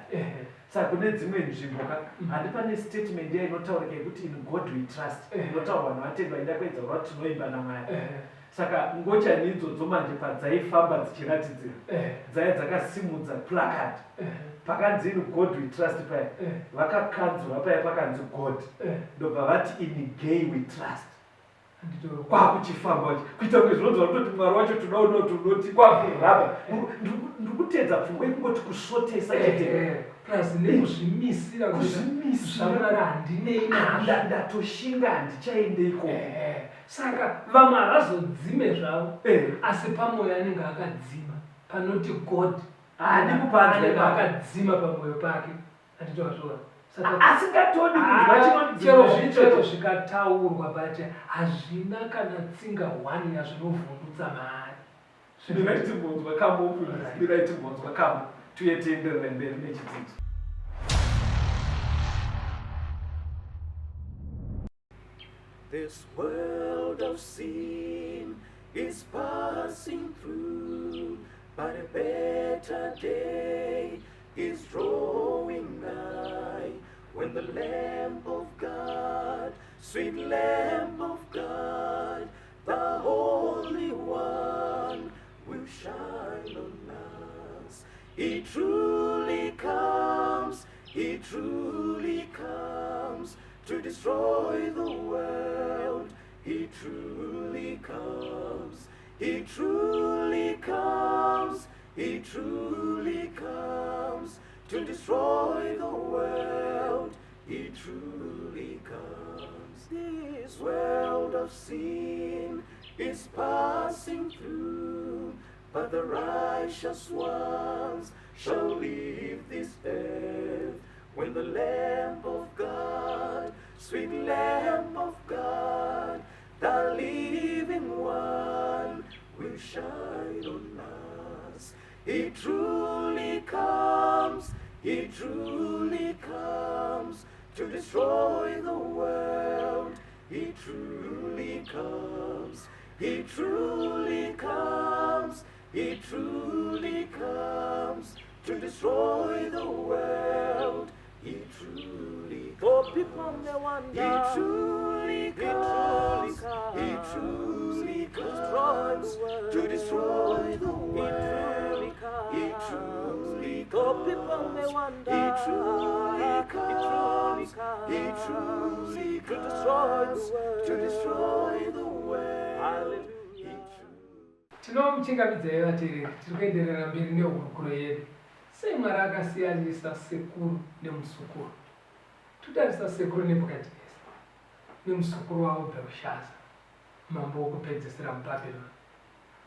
Saka kune dzimwe nzvimbo ka handi pane statement iya inotaurika yekuti in God we trust inotaurwa nevatendi vaida kuedza kureva kuti tinoimba naMwari. Saka ngochani idzodzo manje padzaifamba dzichiratidzira dzaiya dzakasimudza placard pakanzi in God we trust paya vakakanzura paya pakanzi God ndobva vati in gay we trust. Kwakuchifamba vachi kuita kunge zvinonzi vanototi Mwari wacho toda unoti unoti kwakuramba. Ndiri kutedza pfungwa yekungoti kusvotesa chete. Plus nekuzvimisira kuti Kuzvimisira. zvaMwari handinei nazvo. Ndatoshinga handichaende ikoko. Saka vamwe havazodzime zvavo, asi pamwoyo anenge akadzima panoti God. Haadi kupanzwa Anenge ipapo. akadzima pamwoyo pake. Handiti wazviona? Saka Asingatodi kunzwa chinonzi chero Mwari chero ichocho. zvikataurwa but hazvina kana tsinga one yazvinovhundutsa maari. Mirai timbonzwa kambo, mufundisi. Mirai timbonzwa kambo tuye tienderere mberi nechidzidzo. This world of sin is passing through, but a better day is drawing nigh. When the Lamb of God, sweet Lamb of God, the Holy One, will shine on us. He truly comes, he truly comes to destroy the world. He truly comes, he truly comes, he truly comes to destroy the world. He truly comes. This world of sin is passing through, but the righteous ones shall leave this earth when the Lamb of God, sweet Lamb of God, the living one, will shine on us. He truly comes, he truly comes to destroy the world. He truly comes, he truly comes, he truly comes to destroy the world. He truly Oh, comes. people may wonder. He truly He truly comes. He comes. truly To destroy comes the world. to destroy the He truly world. He comes. truly Oh, people may comes. wonder. He truly He truly comes. He comes. truly To destroy the comes to world. destroy the world. Hallelujah. He truly Tinomuchingamidzai vateereri, tiri kuenderera mberi nehurukuro yedu. Sei Mwari akasiyanisa sekuru nemuzukuru? Totarisa sekuru Nebhukadhineza nemuzukuru wavo Belshaza, mambo wokupedzisira muBhabhironi.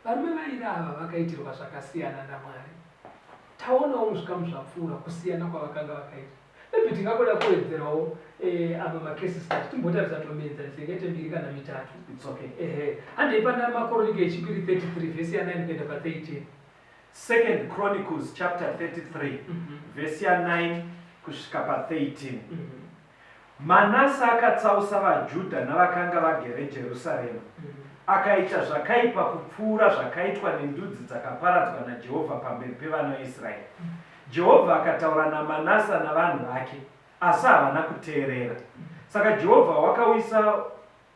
Varume vairi ava vakaitirwa zvakasiyana naMwari. Taonawo muzvikamu zvapfuura kusiyana kwavakanga vakaita. Maybe tingangoda kuwedzerawo eh, apa macases study timbotarisa tomienzaniso ingaite mbiri kana mitatu. It's okay. Ehe, handei pana Makoronike echipiri 33 vhesi ya 9 kuenda pa 13. Second Chronicles chapter 33 vhesi ya 9 kusvika pa 13. Manase akatsausa vaJudha navakanga vagere Jerusarema, akaita zvakaipa kupfuura zvakaitwa nendudzi dzakaparadzwa naJehovha pamberi pevana vaIsraeri. Jehovha akataura naManase navanhu vake, asi havana kuteerera. Saka Jehovha wakauyisa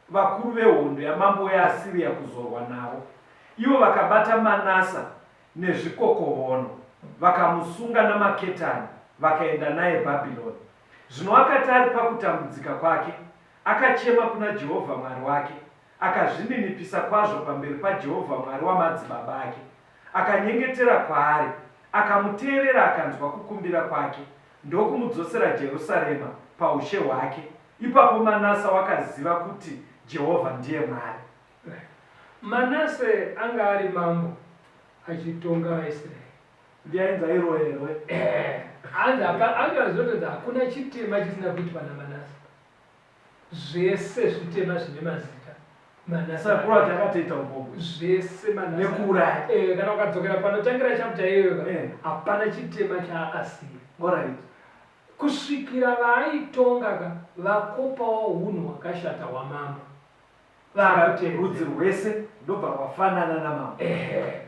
vakuru vehondo yamambo weAsiria kuzorwa navo. Ivo vakabata Manasa nezvikokovono, vakamusunga namaketani, vakaenda naye Bhabhironi. Zvino akati ari pakutambudzika kwake, akachema kuna Jehovha Mwari wake, akazvininipisa kwazvo pamberi paJehovha Mwari wamadzibaba ake. Akanyengetera kwaari, akamuteerera akanzwa kukumbira kwake, ndokumudzosera Jerusarema paushe hwake. Ipapo Manasa wakaziva kuti Jehovha ndiye Mwari. Manase anga ari mambo achitonga vaIsraeri. Ndiye ainzi airoyerwe. Eh, hanzi apa anga zvotonzi hakuna chitema chisina kuitwa naManase. Zvese zvitema zvine mazita. Manase. Sakura chakatoita upombwe. Zvese Manase. Nekuuraya. Eh, kana ukadzokera panotangira chapter iyoyo ka, Eh. hapana chitema chaakasiya. Alright. Kusvikira vaaitonga ka vakopawo hunhu hwakashata hwamambo. Saka Vaakutevedzera. rudzi rwese ndobva rwafanana namambo. Ehe.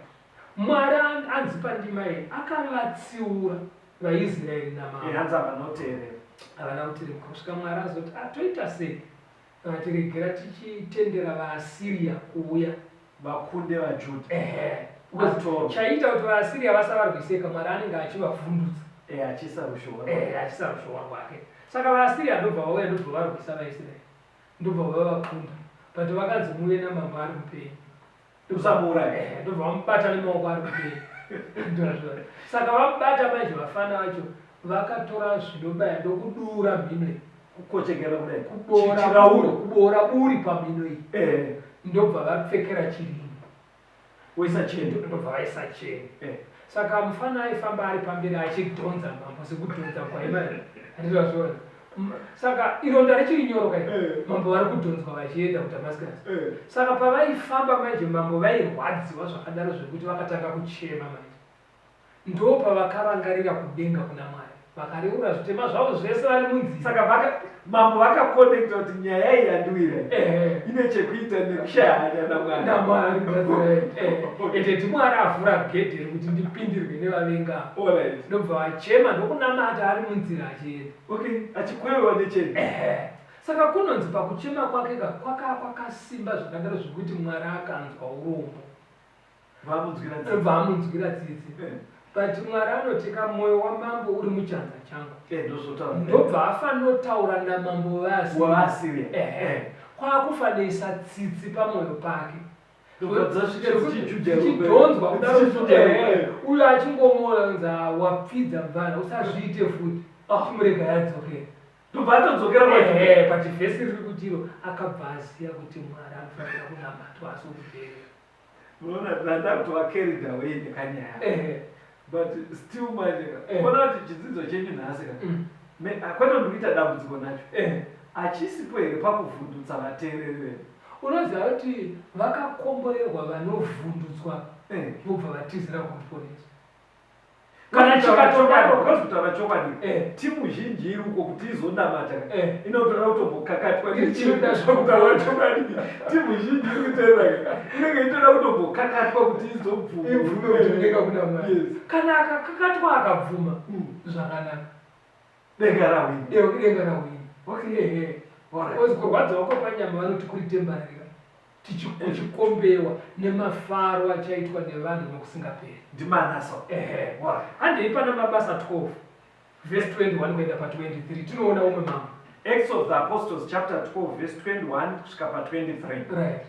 Mwari anzi pandima iyi akavatsiura vaIsraeri namambo. Eh, hanzi havanoteerera. Havana kuteremuka kusvika Mwari azoti ah, toita sei? Vakati regera tichitendera vaAsiria kuuya Vakunde vaJudha. Ehe. Because Vatorwa. chaiita kuti vaAsiria vasavarwiseka Mwari anenge achivavhundutsa. Eh, achiisa rushowa. Eh, achiisa rushowa rwake. Saka vaAsiria ndobva vauya ndobva varwisa vaIsraeri. Ndobva vavakunda. But vakanzi muuye namambo ari mupenyu. Usamuuraya. Eh, ndobva vamubata nemaoko ari mupenyu. Ndozvo. Saka vamubata manje vafana vacho vakatora zvinobaya ndokudura mhino iyi. Kukochekera kudai. Kuboora Chirauro. kuboora buri pamhino iyi. Eh, Ndobva vapfekera chiringi. woisa cheni. Ndobva vaisa cheni. Eh. Saka mufana aifamba ari pamberi achidhonza mambo sekudhonza kwaimai. Handizvazviona. Saka ironda richiri nyoro kai. Eh. Mambo vari kudhonzwa vachienda kuDamascus. Eh. Saka pavaifamba manje mambo vairwadziwa zvakadaro zvekuti vakatanga kuchema manje. Ndopavakarangarira kudenga kuna Mwari. Vakareura zvitema zvavo zvese vari munzira. Saka vaka mambo vakakonekta kuti nyaya iyi yandiwira Ehe. ine chekuita nekushaya hanya naMwari. NaMwari, that's right. Eh. Ende ndiMwari avhura gedhe rekuti ndipindirwe nevavenga. Alright. Ndobva vachema ndokunamata ari munzira achienda. Okay, achikwevewa necheni. Ehe. Saka kunonzi pakuchema kwake ka kwaka kwakasimba zvakadaro zvekuti Mwari akanzwa urombo. Vamunzwira tsitsi. Ndobva amunzwira tsitsi. Eh. But Mwari anoti ka mwoyo wamambo uri muchanza changu. Eh, ndozvotaura. Ndobva afanotaura namambo weAsiria. WeAsiria. Ehe. Kwakufanisa tsitsi pamwoyo pake. Ndobva dzasvika dzichijuja Dzichidhonzwa kudaro. Dzichijuja Ehe. Uyo achingomuonza wapfidza mvana usazviite futi. Chimurega yadzokera. Ndobva atodzokera kwaJudha. Ehe, but vhesi riri kutiro akabva aziva kuti Mwari anofanira kunamatwa asi kuteerera. Unoona ndanda kutova carried away nekanyaya. Ehe. But still manje ka. Eh. Unoona kuti chidzidzo chenyu nhasi ka. Kwete ndikuita dambudziko nacho. Ehe. Hachisipo here pakuvhundutsa vateereri vedu? Unoziva kuti vakakomborerwa vanovhundutswa Eh. vobva vatizira kumuponesi. Kana Kana chikatodaro, chikatodaro because kutaura chokwadi, Eh. timu zhinji iri uko kuti izonamata ka, Eh. inotoda kutombokakatwa Inoda kutaura chokwadi. Timu zhinji iri kuteerera ka, inenge itoda kutombokakatwa kuti izobvuma. Ibvume kuti kudenga kuna Mwari. Yes. Kana akakakatwa akabvuma zvakanaka. Denga rawina. Ewe denga rawina. Okay. Ehe. Alright. Because kurwadziwa kwepanyama vanoti kuri tembarira. Tichikombewa nemafaro achaitwa nevanhu nokusingaperi. NdiManasa. Ehe. Alright. Handei pana Mabasa 12 verse 21 kuenda pa 23 tinoona umwe mambo. Acts of the Apostles chapter 12 verse 21 kusvika pa 23. Right.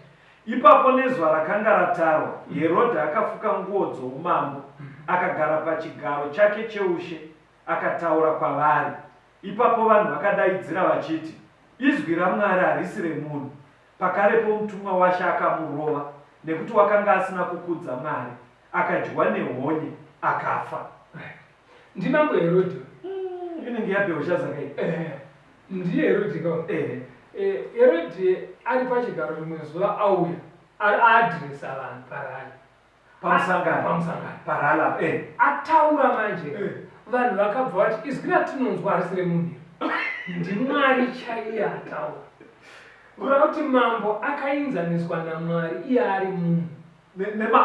Ipapo nezuva rakanga ratarwa, Herodhi akafuka nguo dzoumambo, akagara pachigaro chake cheushe, akataura kwavari. Ipapo vanhu vakadaidzira vachiti, Izwi raMwari harisi remunhu. Pakarepo mutumwa waShe akamurova. Nekuti wakanga asina kukudza Mwari, akadyiwa nehonye, akafa. Ndimambo Herodhi. Inenge yaBheushazaka iyi. Eh, ndiye Herodhi ka. Eh. Eh, Herodhi ari pachigaro rimwe zuva auya ari aadhiresa vanhu parally. Pamusangano. Pamusangano. Parala. Eh. Ataura manje. Eh. Vanhu vakabva vati izwi ratinonzwa harisi remunhu iri. NdiMwari chaiye ataura. Kureva kuti mambo akainzaniswa naMwari iye ari munhu.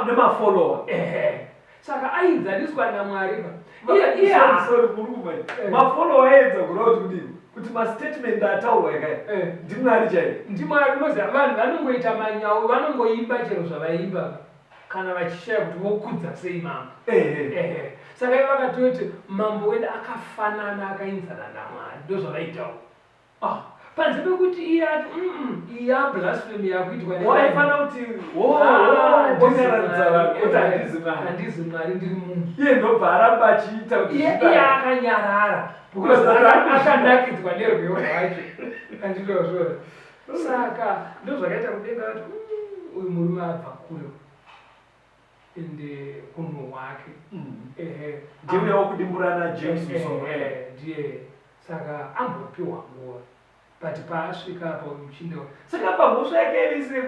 Nemafollower. Ehe. Saka ainzaniswa naMwari ba. Iye iye Sorry, sorry, muri kumanya. Eh. Mafollower aedza kureva kuti kudini? Kuti mastatement ataurwa yakaya. Eh. NdiMwari chaiye. NdiMwari unoziva vanhu vanongoita manyau vanongoimba chero zvavaimba kana vachishaya kuti vokudza sei mambo. Eh. Ehe. Saka ivo vakatoti mambo wedu akafanana akainzana naMwari ndozvavaitawo. Ah. Panze pekuti iye ati iyi yablasphemy yakuitwa nevanhu." Waifanira kuti Ah, handizi wonyaradza vanhu kuti Mwari. handizi Mwari. Handizi Mwari ndiri munhu. Iye ndobva aramba achiita kuti Iye iye zvidaro. akanyarara because Because akuzvida. akanakidzwa nerwiyo rwacho. Anditozvona. Saka ndozvakaita kudenga vati uyu murume abva kure. Ende unhu hwake. Ehe. Ndiye uya wokudimburana James musoro. Ehe, ndiye. Saka ambopiwa nguva. But paasvika apa muchinda Saka pamhosva yake yaive isiri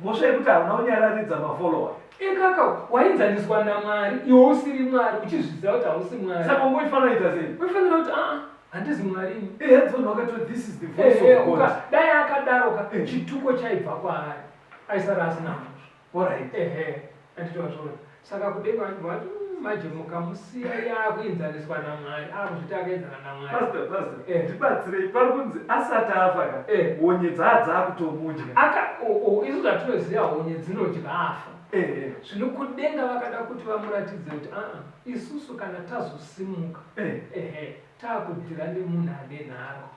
mhosva yekuti hauna kunyararidza mafollower. Ikaka wainzaniswa naMwari iwe usiri Mwari uchizviziva kuti hausi Mwari. Saka ungoifanira kuita sei? Unofanira kuti aa handizi Mwari ini. Eh, hanzi vanhu vakati this is the voice Ehe, of God. dai akadaroka Eh. chituko chaibva kwaari aisara asina mhosva. Alright. Ehe, anditozvona. Saka kudenga vanhu vati manje mukamusiya yakuinzaniswa naMwari akuzviti akainzana naMwari. Pastor, pastor, Eh. ndibatsirei pari kunzi asati afa ka. Eh. Honye dzaakutomudya. Aka isu zvatinoziva honye dzinodya afa. Eh, eh. Zvino kudenga vakada kuti vamuratidze kuti aa isusu kana tazosimuka Eh. ehe taakudhira nemunhu ane nharo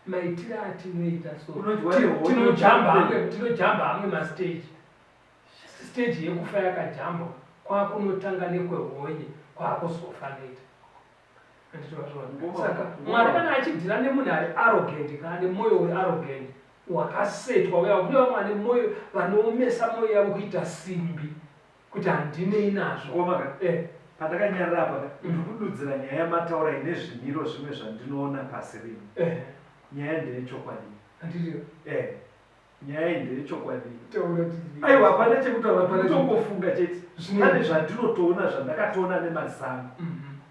maitiro atinoita so Unodyiwa nehonye. tinojamba amwe mastage stage yekufa yakajambwa kwakunotanga nekwehonye kwakuzofa later. Anditozvona. Ngoma- Saka ngoma. Mwari kana achidhira nemunhu ari arrogant kana ane mwoyo uri arrogant wakasetwa uya kune vamwe vane mwoyo vanoomesa mwoyo yavo kuita simbi kuti handinei nazvo. Ngoma ka. Eh. Pandakanyarara apa ka, ndiri kududzira nyaya yamataura ine zvimiro zvimwe zvandinoona pasi rino. Eh. Nyaya ndeyechokwadi. Handiriyo. Eh. Nyaya iyi ndeyechokwadi. Taura tizvi. Aiwa, hapana chekutaura, Hapana kutongofunga chete. Zvino- Pane zvandinotoona zvandakatoona nemazango.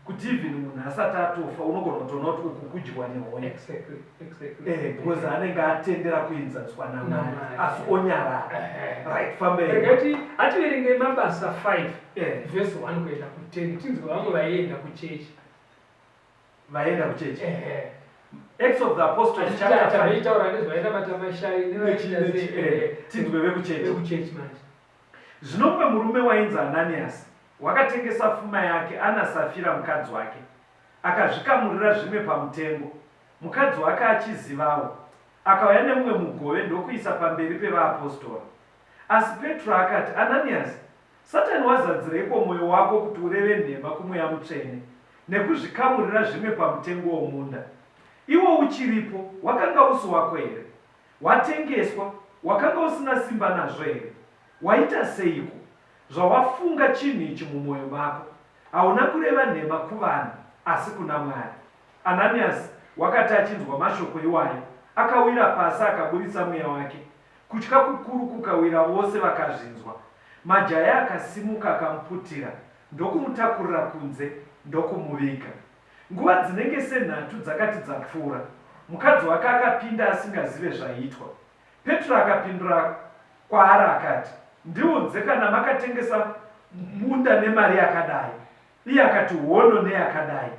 Kuti even munhu asati atofa unogona kutoona kuti uku kudyiwa nehonye. Exactly, exactly. Eh, because anenge atendera kuinzaniswa naMwari NaMwari. asi onyarara. Eh. Right, fambe. Regati hativerengei mabasa 5 Eh. verse 1 kuenda ku10 tinzwe vamwe vaienda kuchechi. Vaenda kuchechi. Ehe. Acts of the Apostles chapter 5. Tavaitaura nezvainamata mashayi nevaita sei, Eh, tinzwe vekuchechi. vekuchechi manje. Zvino mumwe murume wainzi Ananiasi wakatengesa fuma yake ana Safira mukadzi wake, akazvikamurira zvimwe pamutengo, mukadzi wake achizivawo, akauya nemumwe mugove ndokuisa pamberi pevaapostora. Asi Petro akati, Ananiasi, Satani wazadzireiko mwoyo wako kuti ureve nhema kuMweya Mutsvene, nekuzvikamurira zvimwe pamutengo womunda? Iwo uchiripo, wakanga usi wako here? Watengeswa, wakanga usina simba nazvo here? Waita seiko, zvawafunga chinhu ichi mumwoyo mako? Hauna kureva nhema kuvanhu, asi kuna Mwari. Ananiasi wakati achinzwa mashoko iwayo, akawira pasi akaburitsa mweya wake. Kutya kukuru kukawira vose vakazvinzwa. Majaya akasimuka akamuputira, ndokumutakurira kunze, ndokumuviga. Nguva dzinenge senhatu dzakati dzapfuura, mukadzi wake akapinda asingazive zvaiitwa. Petro akapindura kwaari akati, Ndiudze kana makatengesa munda nemari yakadai. Iye akati, Hono neyakadai.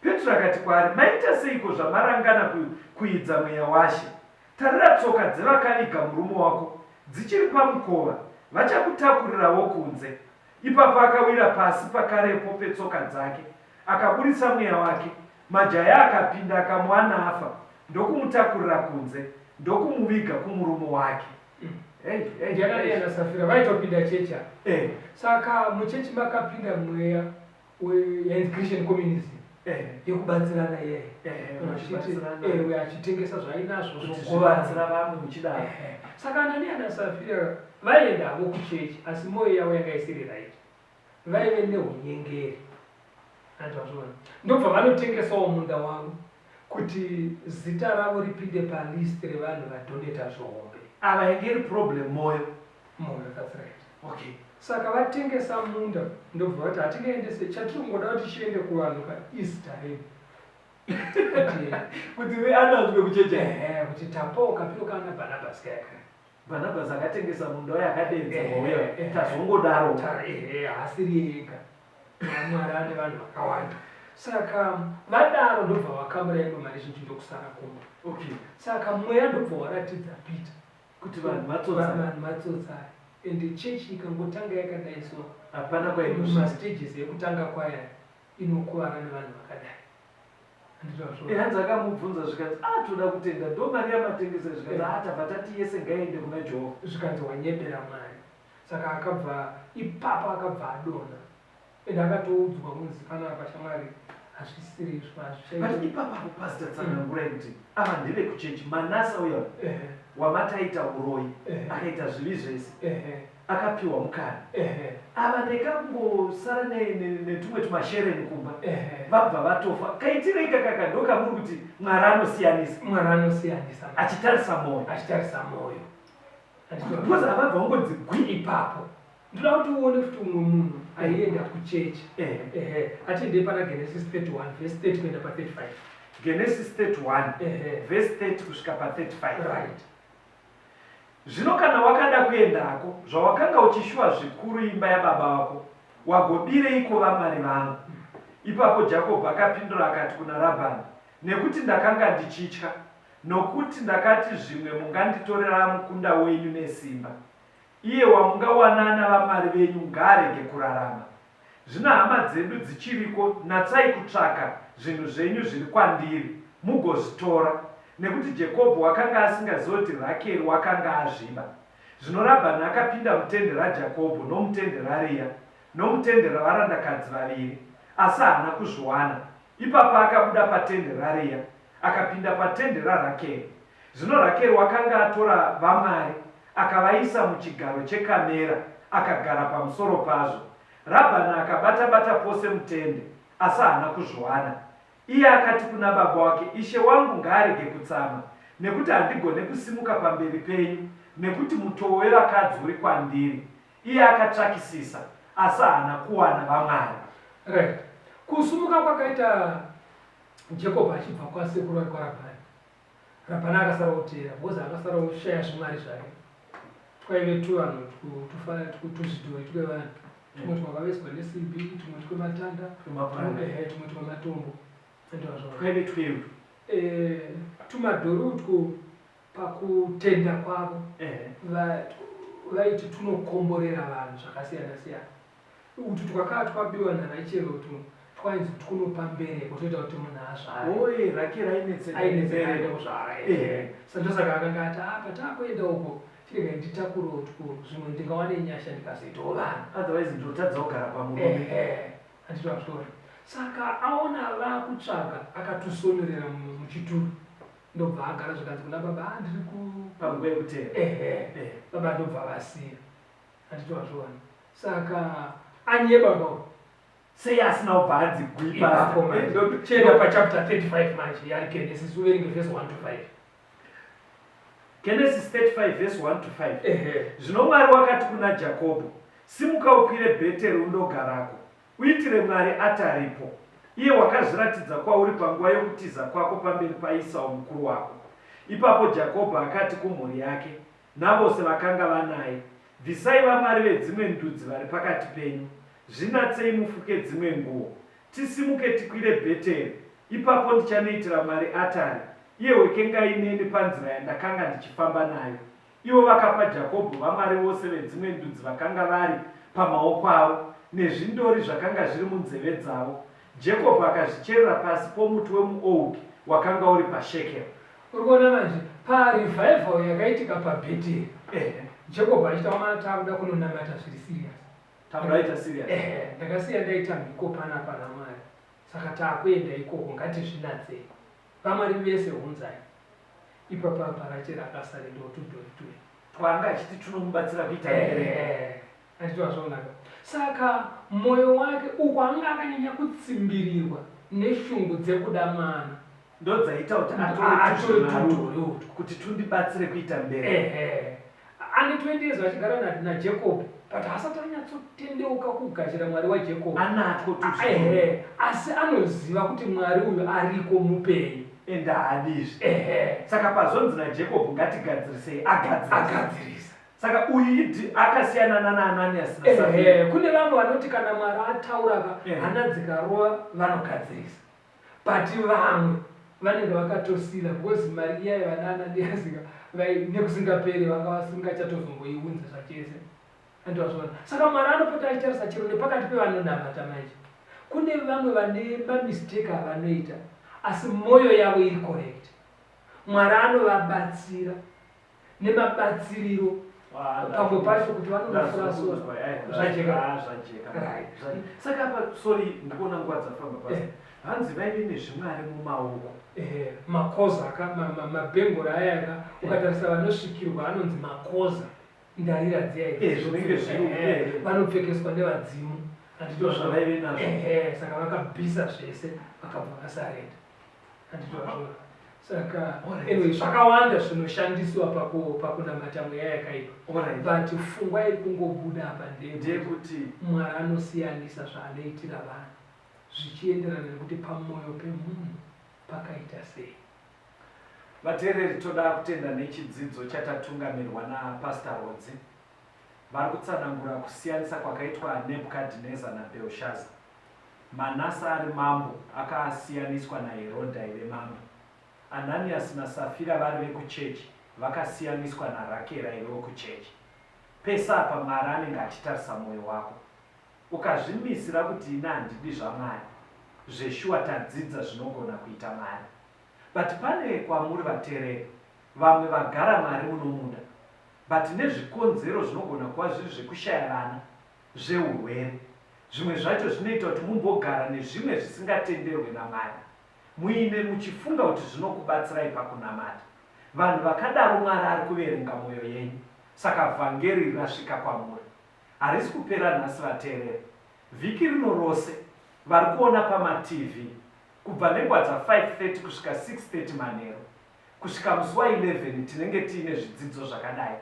Petro akati kwaari, Maita seiko zvamarangana kuidza Mweya waShe? Tarira tsoka dzevakaviga murume wako dzichiri pamukova, vachakutakuriravo kunze. Ipapo akawira pasi pakarepo petsoka dzake, akaburitsa mweya wake. Majaya akapinda akamuwana afa, ndokumutakurira kunze, ndokumuviga kumurume wake. Hey, hey, Ndiananiya hey. naSafira vaitopinda chechi apa. Eh, Saka muchechi makapinda mweya yainzi Christian communism. Yekubatsirana iyeye. Muchibatsirana. Ewe, achitengesa zvainazvo Kuti zvogovana. zvibatsira vamwe muchidaro. Ehe. Saka Anania naSafira vaienda havo kuchechi, asi mwoyo yavo yanga isiri right, vaive neunyengeri. Andazviona, ndobva vanotengesawo munda wavo kuti zita ravo ripinde palist revanhu vadonata zvihombe. Ava inge iri problem moyo. Moyo, that's right. Saka vatengesa munda, ndobva vati hatingaendese, chatiri kungoda kuti chiende kuvanhu kaizita redu kuti kuti riananzwe kuchechi. Ehe, kuti tapawo kapiro kana Bhanabhasi kayaka. Bhanabhasi akatengesa munda wayo, akadenza mauya. Ehe. Tazongodaro. Ehe, haasiri ega, Mwari ane vanhu vakawanda. Saka vadaro, ndobva vakamura imwe mari zhinji, ndokusara kumba. Saka mweya ndobva waratidza Peter kuti vanhu matsotsa. Vanhu matsotsa, ende chechi ikangotanga yakadai so, hapana kwainosvika. Mumastages ekutanga kwaya inokuvara nevanhu vakadai. Handizvazvo? Hanzi akamubvunza, zvikanzi, "A, toda kutenda, ndo mari yamatengesa." Zvikanzi, "A, tabva tati yese ngaiende kuna Jehovha." Zvikanzi wanyebera Mwari. Saka akabva ipapo, akabva adonha, ende akatoudzwa kunzi panapa shamwari hazvisiri izvo. But Hazvichaiti. ipapapo, Pastor, tsanangurai kuti ava ndevekuchechi, Manasa uya wamataita uroyi, akaita zvivi zvese, akapiwa mukana. Ava nekangosara netumwe tumashereni kumba, vabva vatofa. Kaitirei kakaka ndokamuri kuti Mwari anosiyanisa? Mwari anosiyanisa. Achitarisa mwoyo. Achitarisa mwoyo. Because avabva vangonzi gwi. Ipapo ndoda kuti uone futi umwe munhu aienda kuchechi. Ehe, atiendei pana Genesis 31 verse 30 kuenda pa35. Genesis 31, verse 30 kusvika pa35. Zvino kana wakada kuendako, zvawakanga uchishuva zvikuru imba yababa vako, wagobireiko vamwari vangu? Ipapo Jakobho akapindura akati kuna Rabhani, "Nekuti ndakanga ndichitya, nokuti ndakati zvimwe munganditorera mukunda wenyu nesimba. Iye wamungawanana vamwari venyu ngaarege kurarama. Zvino hama dzedu dzichiriko, natsai kutsvaka zvinhu zvenyu zviri kwandiri, mugozvitora." Nekuti Jakobho wakanga asingazivi kuti Rakeri wakanga azviba. Zvino Rabhani akapinda mutende raJakobho nomutende raRea nomutende ravarandakadzi vaviri, asi haana kuzviwana. Ipapo akabuda patende raRea, akapinda patende raRakeri. Zvino Rakeri wakanga atora vamwari, akavaisa muchigaro chekamera, akagara pamusoro pazvo. Rabhani akabata-bata pose mutende, asi haana kuzviwana. Iye akati kuna baba wake, "Ishe wangu ngaarege kutsamwa, nekuti handigone kusimuka pamberi penyu, nekuti mutoo wevakadzi uri kwandiri." Iye akatsvakisisa, asi haana kuwana vamwari. Right, kusumuka kwakaita Jacob achibva kwasekuru vake kwaRabhani, Rabhani akasara kuteera because akasara kushaya zvimwari zvake. Twaive tuvanhu tuzvidhori twevanhu, tumwe twakavezwa nesimbi, tumwe twematanda. Twemapuranga. Ehe, tumwe twematombo, ndozvo. Twaive tweu. Tumadhori utwo, pakutenda kwavo, vaiti tunokomborera vanhu zvakasiyana siyana. Utu twakaa twabiwa naRachel utu twainzi tunopa mbereko, toita kuti munhu azvare. Oye, Rakeri ainetseka. Ainetseka aida mbereko. kuzvara. Saka ndosaka akanga ati apa takuenda uko, chiregai nditakure utwo, zvimwe ndingawane nyasha ndikazoitawo vana. Otherwise ndotadza kugara pamurume. Ehe, handitozviona. Saka aona vakutsvaga, akatusonerera muchituru, ndobva agara. Zvikanzi kuna baba, "Ah, ndiri ku panguva yekutera." Ehe. Baba ndobva vasiya. Handitozviona. Saka anyeba no. Sei asina kubva anzi gwi? Ipapo manje chienda pachapter 35 manje yari Genesis, uverenge verse 1 to 5. Genesis 35 verse 1 to 5. Ehe. Zvino Mwari wakati kuna Jakobho, "Simuka ukwire Bheteri undogarako, uitire Mwari ataripo, iye wakazviratidza kwauri panguva yokutiza kwako pamberi paIsau mukuru wako." Ipapo Jakobho akati kumhuri yake navose vakanga vanaye, "Bvisai vamwari vedzimwe ndudzi vari pakati penyu, zvinatsei mufuke dzimwe nguo, tisimuke tikwire Bheteri. Ipapo ndichanoitira Mwari atari, iye wekengai neni panzira yandakanga ndichifamba nayo." Ivo vakapa Jakobho vamwari vose vedzimwe ndudzi vakanga vari pamaoko avo, nezvindori zvakanga zviri munzeve dzavo. Jakobho akazvicherera pasi pomuti wemuouki wakanga uri paShekemu. Uri kuona manje parevival yakaitika paBheteri, Jacob achita mata akuda kunonamata zviri serious. Tamudaita serious. Ehe, ndakasiya ndaita mhiko panapa naMwari. Saka taakuenda ikoko ngatizvinatsei. Vamwari vese hunzai. Ipapa apa Racheri akasarenda tudhori tuya. Twaanga achiti tunomubatsira kuita mbereko. Eh, handiti wazvionaka. Saka moyo wake uko anga akanyanya kutsimbirirwa neshungu dzekuda mwana. Ndodzaita kuti atore Atore tuzvimari tudhori utwu. kuti tundibatsire kuita mbereko. Ehe. Ane 20 years vachigara naJacob but haasati anyatsotendeuka kugashira Mwari waJacob. Anatwo tuzvimari. Ehe. Asi anoziva kuti Mwari uyu ariko mupenyu. Ende haadi izvi. Ehe. Saka pazonzi naJacob ngatigadzirisei agadzirisa. Agadzirisa. Saka uyu idi akasiyana nana Ananias naSafira. Ehe. Kune vamwe vanoti kana Mwari ataura ka hana dzikarova vanogadzirisa. But vamwe vanenge vakatosila because mari iya yevana Ananias ka nekusingaperi vanga vasingachatozomboiunze zvachese. Andozvona. Saka Mwari anopota achitarisa chero nepakati pevanonamata manje. Kune vamwe vane mamistake avanoita asi moyo yavo iri correct. Mwari anovabatsira nemabatsiriro pamwe pacho kuti vanonofura sora. Zvajeka. Zvajeka. Right. Saka apa sorry ndikuona nguva dzafamba pasi. Hanzi vaive nezvimwari mumaoko. Makoza ka mabhengura aya ka ukatarisa vanosvikirwa anonzi makoza. Ndarira dziya idzi. Zvinenge zviri Vanopfekeswa nevadzimu. Ndizvo zvavaive nazvo. Saka vakabvisa zvese vakabva vasarenda. Handitozvona. Saka anyway zvakawanda zvinoshandiswa pakunamata mweya yakaipa. But pfungwa iri kungobuda apa ndeyekuti Mwari anosiyanisa zvaanoitira vanhu zvichienderana nekuti pamwoyo pemunhu pakaita sei. Vateereri toda kutenda nechidzidzo chatatungamirwa naPastor Rodzi. Vari kutsanangura kusiyanisa kwakaitwa Nebukadhineza naBelshaza. Manasa ari mambo akasiyaniswa naHerodha aive mambo. Ananias naSafira vari vekuchechi vakasiyaniswa naRakeri aive wekuchechi. Pese apa Mwari anenge achitarisa moyo wako. Ukazvimisira kuti ini handidi zvaMwari, zveshuwa tadzidza zvinogona kuita Mwari. But pane kwamuri vatereri, vamwe vagara Mwari munomuda but nezvikonzero zvinogona kuva zviri zvekushaya vana, zvehurwere, zvimwe zvacho zvinoita kuti mumbogara nezvimwe zvisingatenderwe naMwari muine muchifunga kuti zvinokubatsirai pakunamata. Vanhu vakadaro Mwari ari kuverenga moyo yenyu saka vhangeri rasvika kwamuri. Harisi kupera nhasi vateereri. Vhiki rino rose vari kuona pamaTV kubva nenguva dza 5:30 kusvika 6:30 manheru kusvika musi wa 11 tinenge tiine zvidzidzo zvakadai.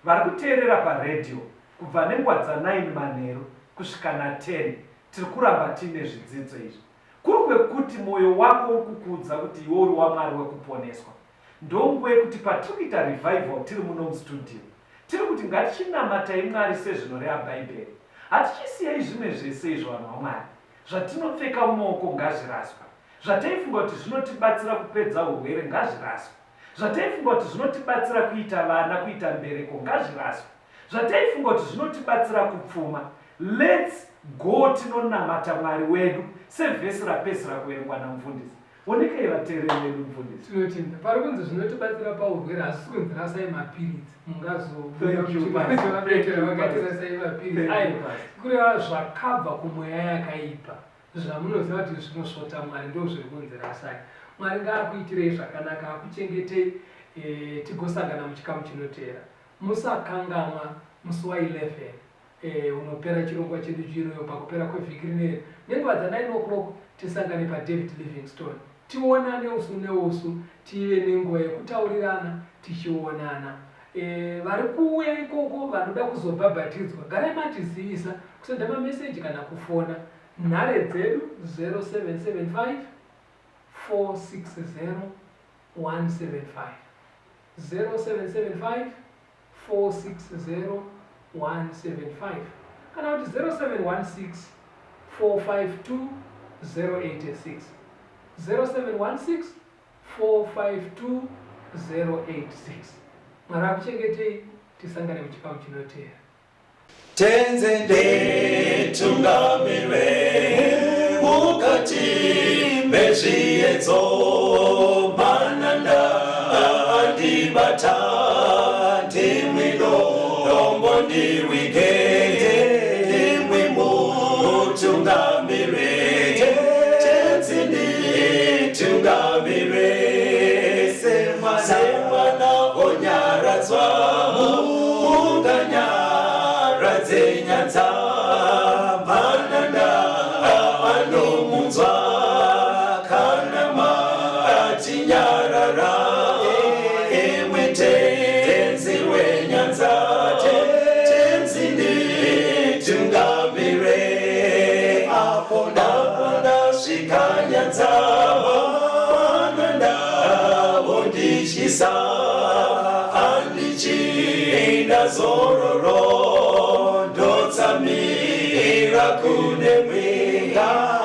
Vari kuteerera paredhiyo kubva nenguva dza 9 manheru kusvika na 10 tiri kuramba tiine zvidzidzo izvi. Kuri kwekuti moyo wako uri kukuudza kuti iwe uri waMwari wekuponeswa. Ndonguva yekuti patiri kuita revival tiri muno mustudio tiri kuti ngatichinamatai Mwari sezvinoreva Bhaibheri. Hatichisiyai zvimwe zvese izvo vanhu vaMwari. Zvatinopfeka mumaoko ngazviraswe. Zvataifunga kuti zvinotibatsira kupedza hurwere ngazviraswe. Zvataifunga kuti zvinotibatsira kuita vana, kuita mbereko ngazviraswe. Zvataifunga kuti zvinotibatsira kupfuma. Lets go tinonamata Mwari wedu sevhesi rapedzisira kuverengwa namufundisi. Onekai vateereri vedu mufundisi. Tinotenda. Pari kunzi zvinotibatsira paurwere hazvisi kunzi rasai mapiritsi. Mungazobuda Thank you, muchiti Pastor. vapetere Thank you, vakati Pastor. rasai mapiritsi. Thank you, Aiwa, Pastor. kureva zvakabva kumweya yakaipa zvamunoziva kuti zvinosvota Mwari ndozviri kunzi rasai. Mwari ngaakuitirei zvakanaka akuchengetei tigosangana muchikamu chinoteera. Musakanganwa musi wa 11 unopera chirongwa chedu chino pakupera kwevhiki rineri nenguva dza 9 o'clock tisangane paDavid Livingstone tionane usu neusu tive nenguva yekutaurirana tichionana. Vari kuuya ikoko vanoda kuzobhabhatidzwa garai matizivisa kusenda mameseji kana kufona nhare dzedu 0775 460 175 0775 460 175 kana kuti 0716 452 086 0716 452 086. Mwari akuchengetei, tisangane muchikamu chinoteera. Tenze nditungamirwe mukati mezviedzo, mananda andibata, ndimwi dombo ndirwige, ndimwi mutungamirwe. dzenyanza mananda anomunzwa kana matinyarara imwe tenzi wenyanza tenzi nditungamire apo ndasvika nyanza mananda vondityisa handichina zororo ndotsamira kune mwenga.